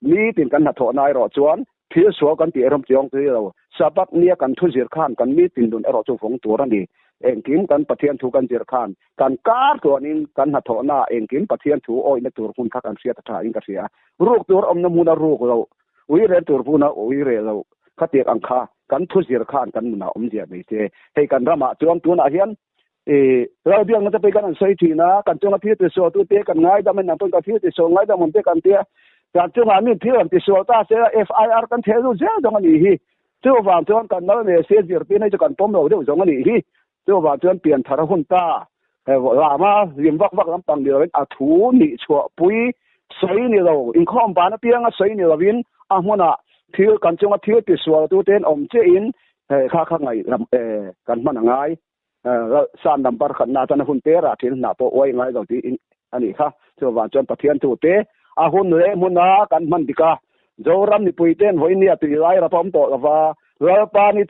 nitin kan hnathawhna erawh chuan thil sual kan tih erawh chiang thei lo. Sabbath nia kan thu zir khan kan nitin nun erawh chu vawng tur a ni. Engkim kan Pathian thu kan zir khan kan kar tluanin kan hnathawhna engkim Pathian thu awihna tur hmun kha kan hriat a tha in ka hria. Ruk tur awmna hmuna ruk loh, ui rel tur hmuna ui rel loh khatiang ang kha kan thu zir khan kan nunah awmzia nei se. Hei kan ramah chuan tunah hian I ralbiakna te pawh kan han sawi thin a, kan chunga thil tisual tu te kan ngaidam a, nang pawhin ka thil tisual ngaidam awm te kan tia, kan chungah mi thil rawn tisual ta se FIR kan theh lut zel zawng a nih hi. Chuvang chuan kan nal ve se zirtirna hi chu kan pawm lo deuh zawng a nih hi. Chuvang chuan pianthar a hun ta lama hlim vak vak lampang ni lovin a thu nih chhuahpui sawi ni lo, inkhawm ban apianga sawi ni lovin a hmunah thil kan chunga thil tisual tu ten awm chiahin kha kha ngaih kan hman a ngai. San number khatna chuan a hun te rah thin hnah pawh uai ngai lo tiin a nih kha. Chuvang chuan Pathian thu te a hun leh hmuna kan hman dik a, Zoram mipui ten vawinia tui lai rap a awm tawh lova, Lalpa ni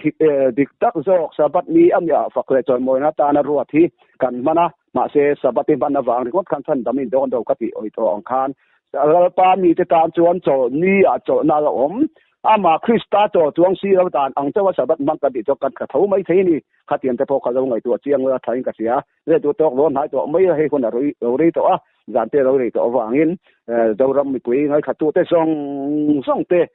dik tak zawk Sabbath ni a miah fak leh chawimawina tana ruat hi kan hman a, mahse Sabbath i hman avang ringawt khan chhan dam in dawn do ka tih awih tawh ang khan Lalpa mite tan chuan chawlhni ah chawlhna a la awm. Amah Krista chaw chuang si lo dan ang chauha Sabbath hmang kan tih chu kan tha tho mai thei a ni. Khatiang te pawh ka lo ngaihtuah chiang la thain ka hria. Leh duh tawk lo hnai tawh mai a, hei hun a lo rei tawh a, zan te lo rei tawh avangin Zoram mipui ngaihthlattu te zawng zawng te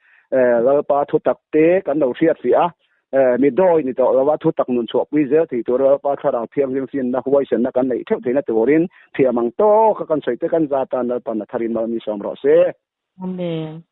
Lalpa thutak te kan lo hriat fiah a, mi dawi ni tawh lova thutak nun chhuahpui zel thei tur Lalpa thlarau thianghlim finna huaisenna kan neih theuh theihna turin thiam ang tawka kan sawi te kan za tan Lalpan a tharin mal mi sawm rawh se. Amen.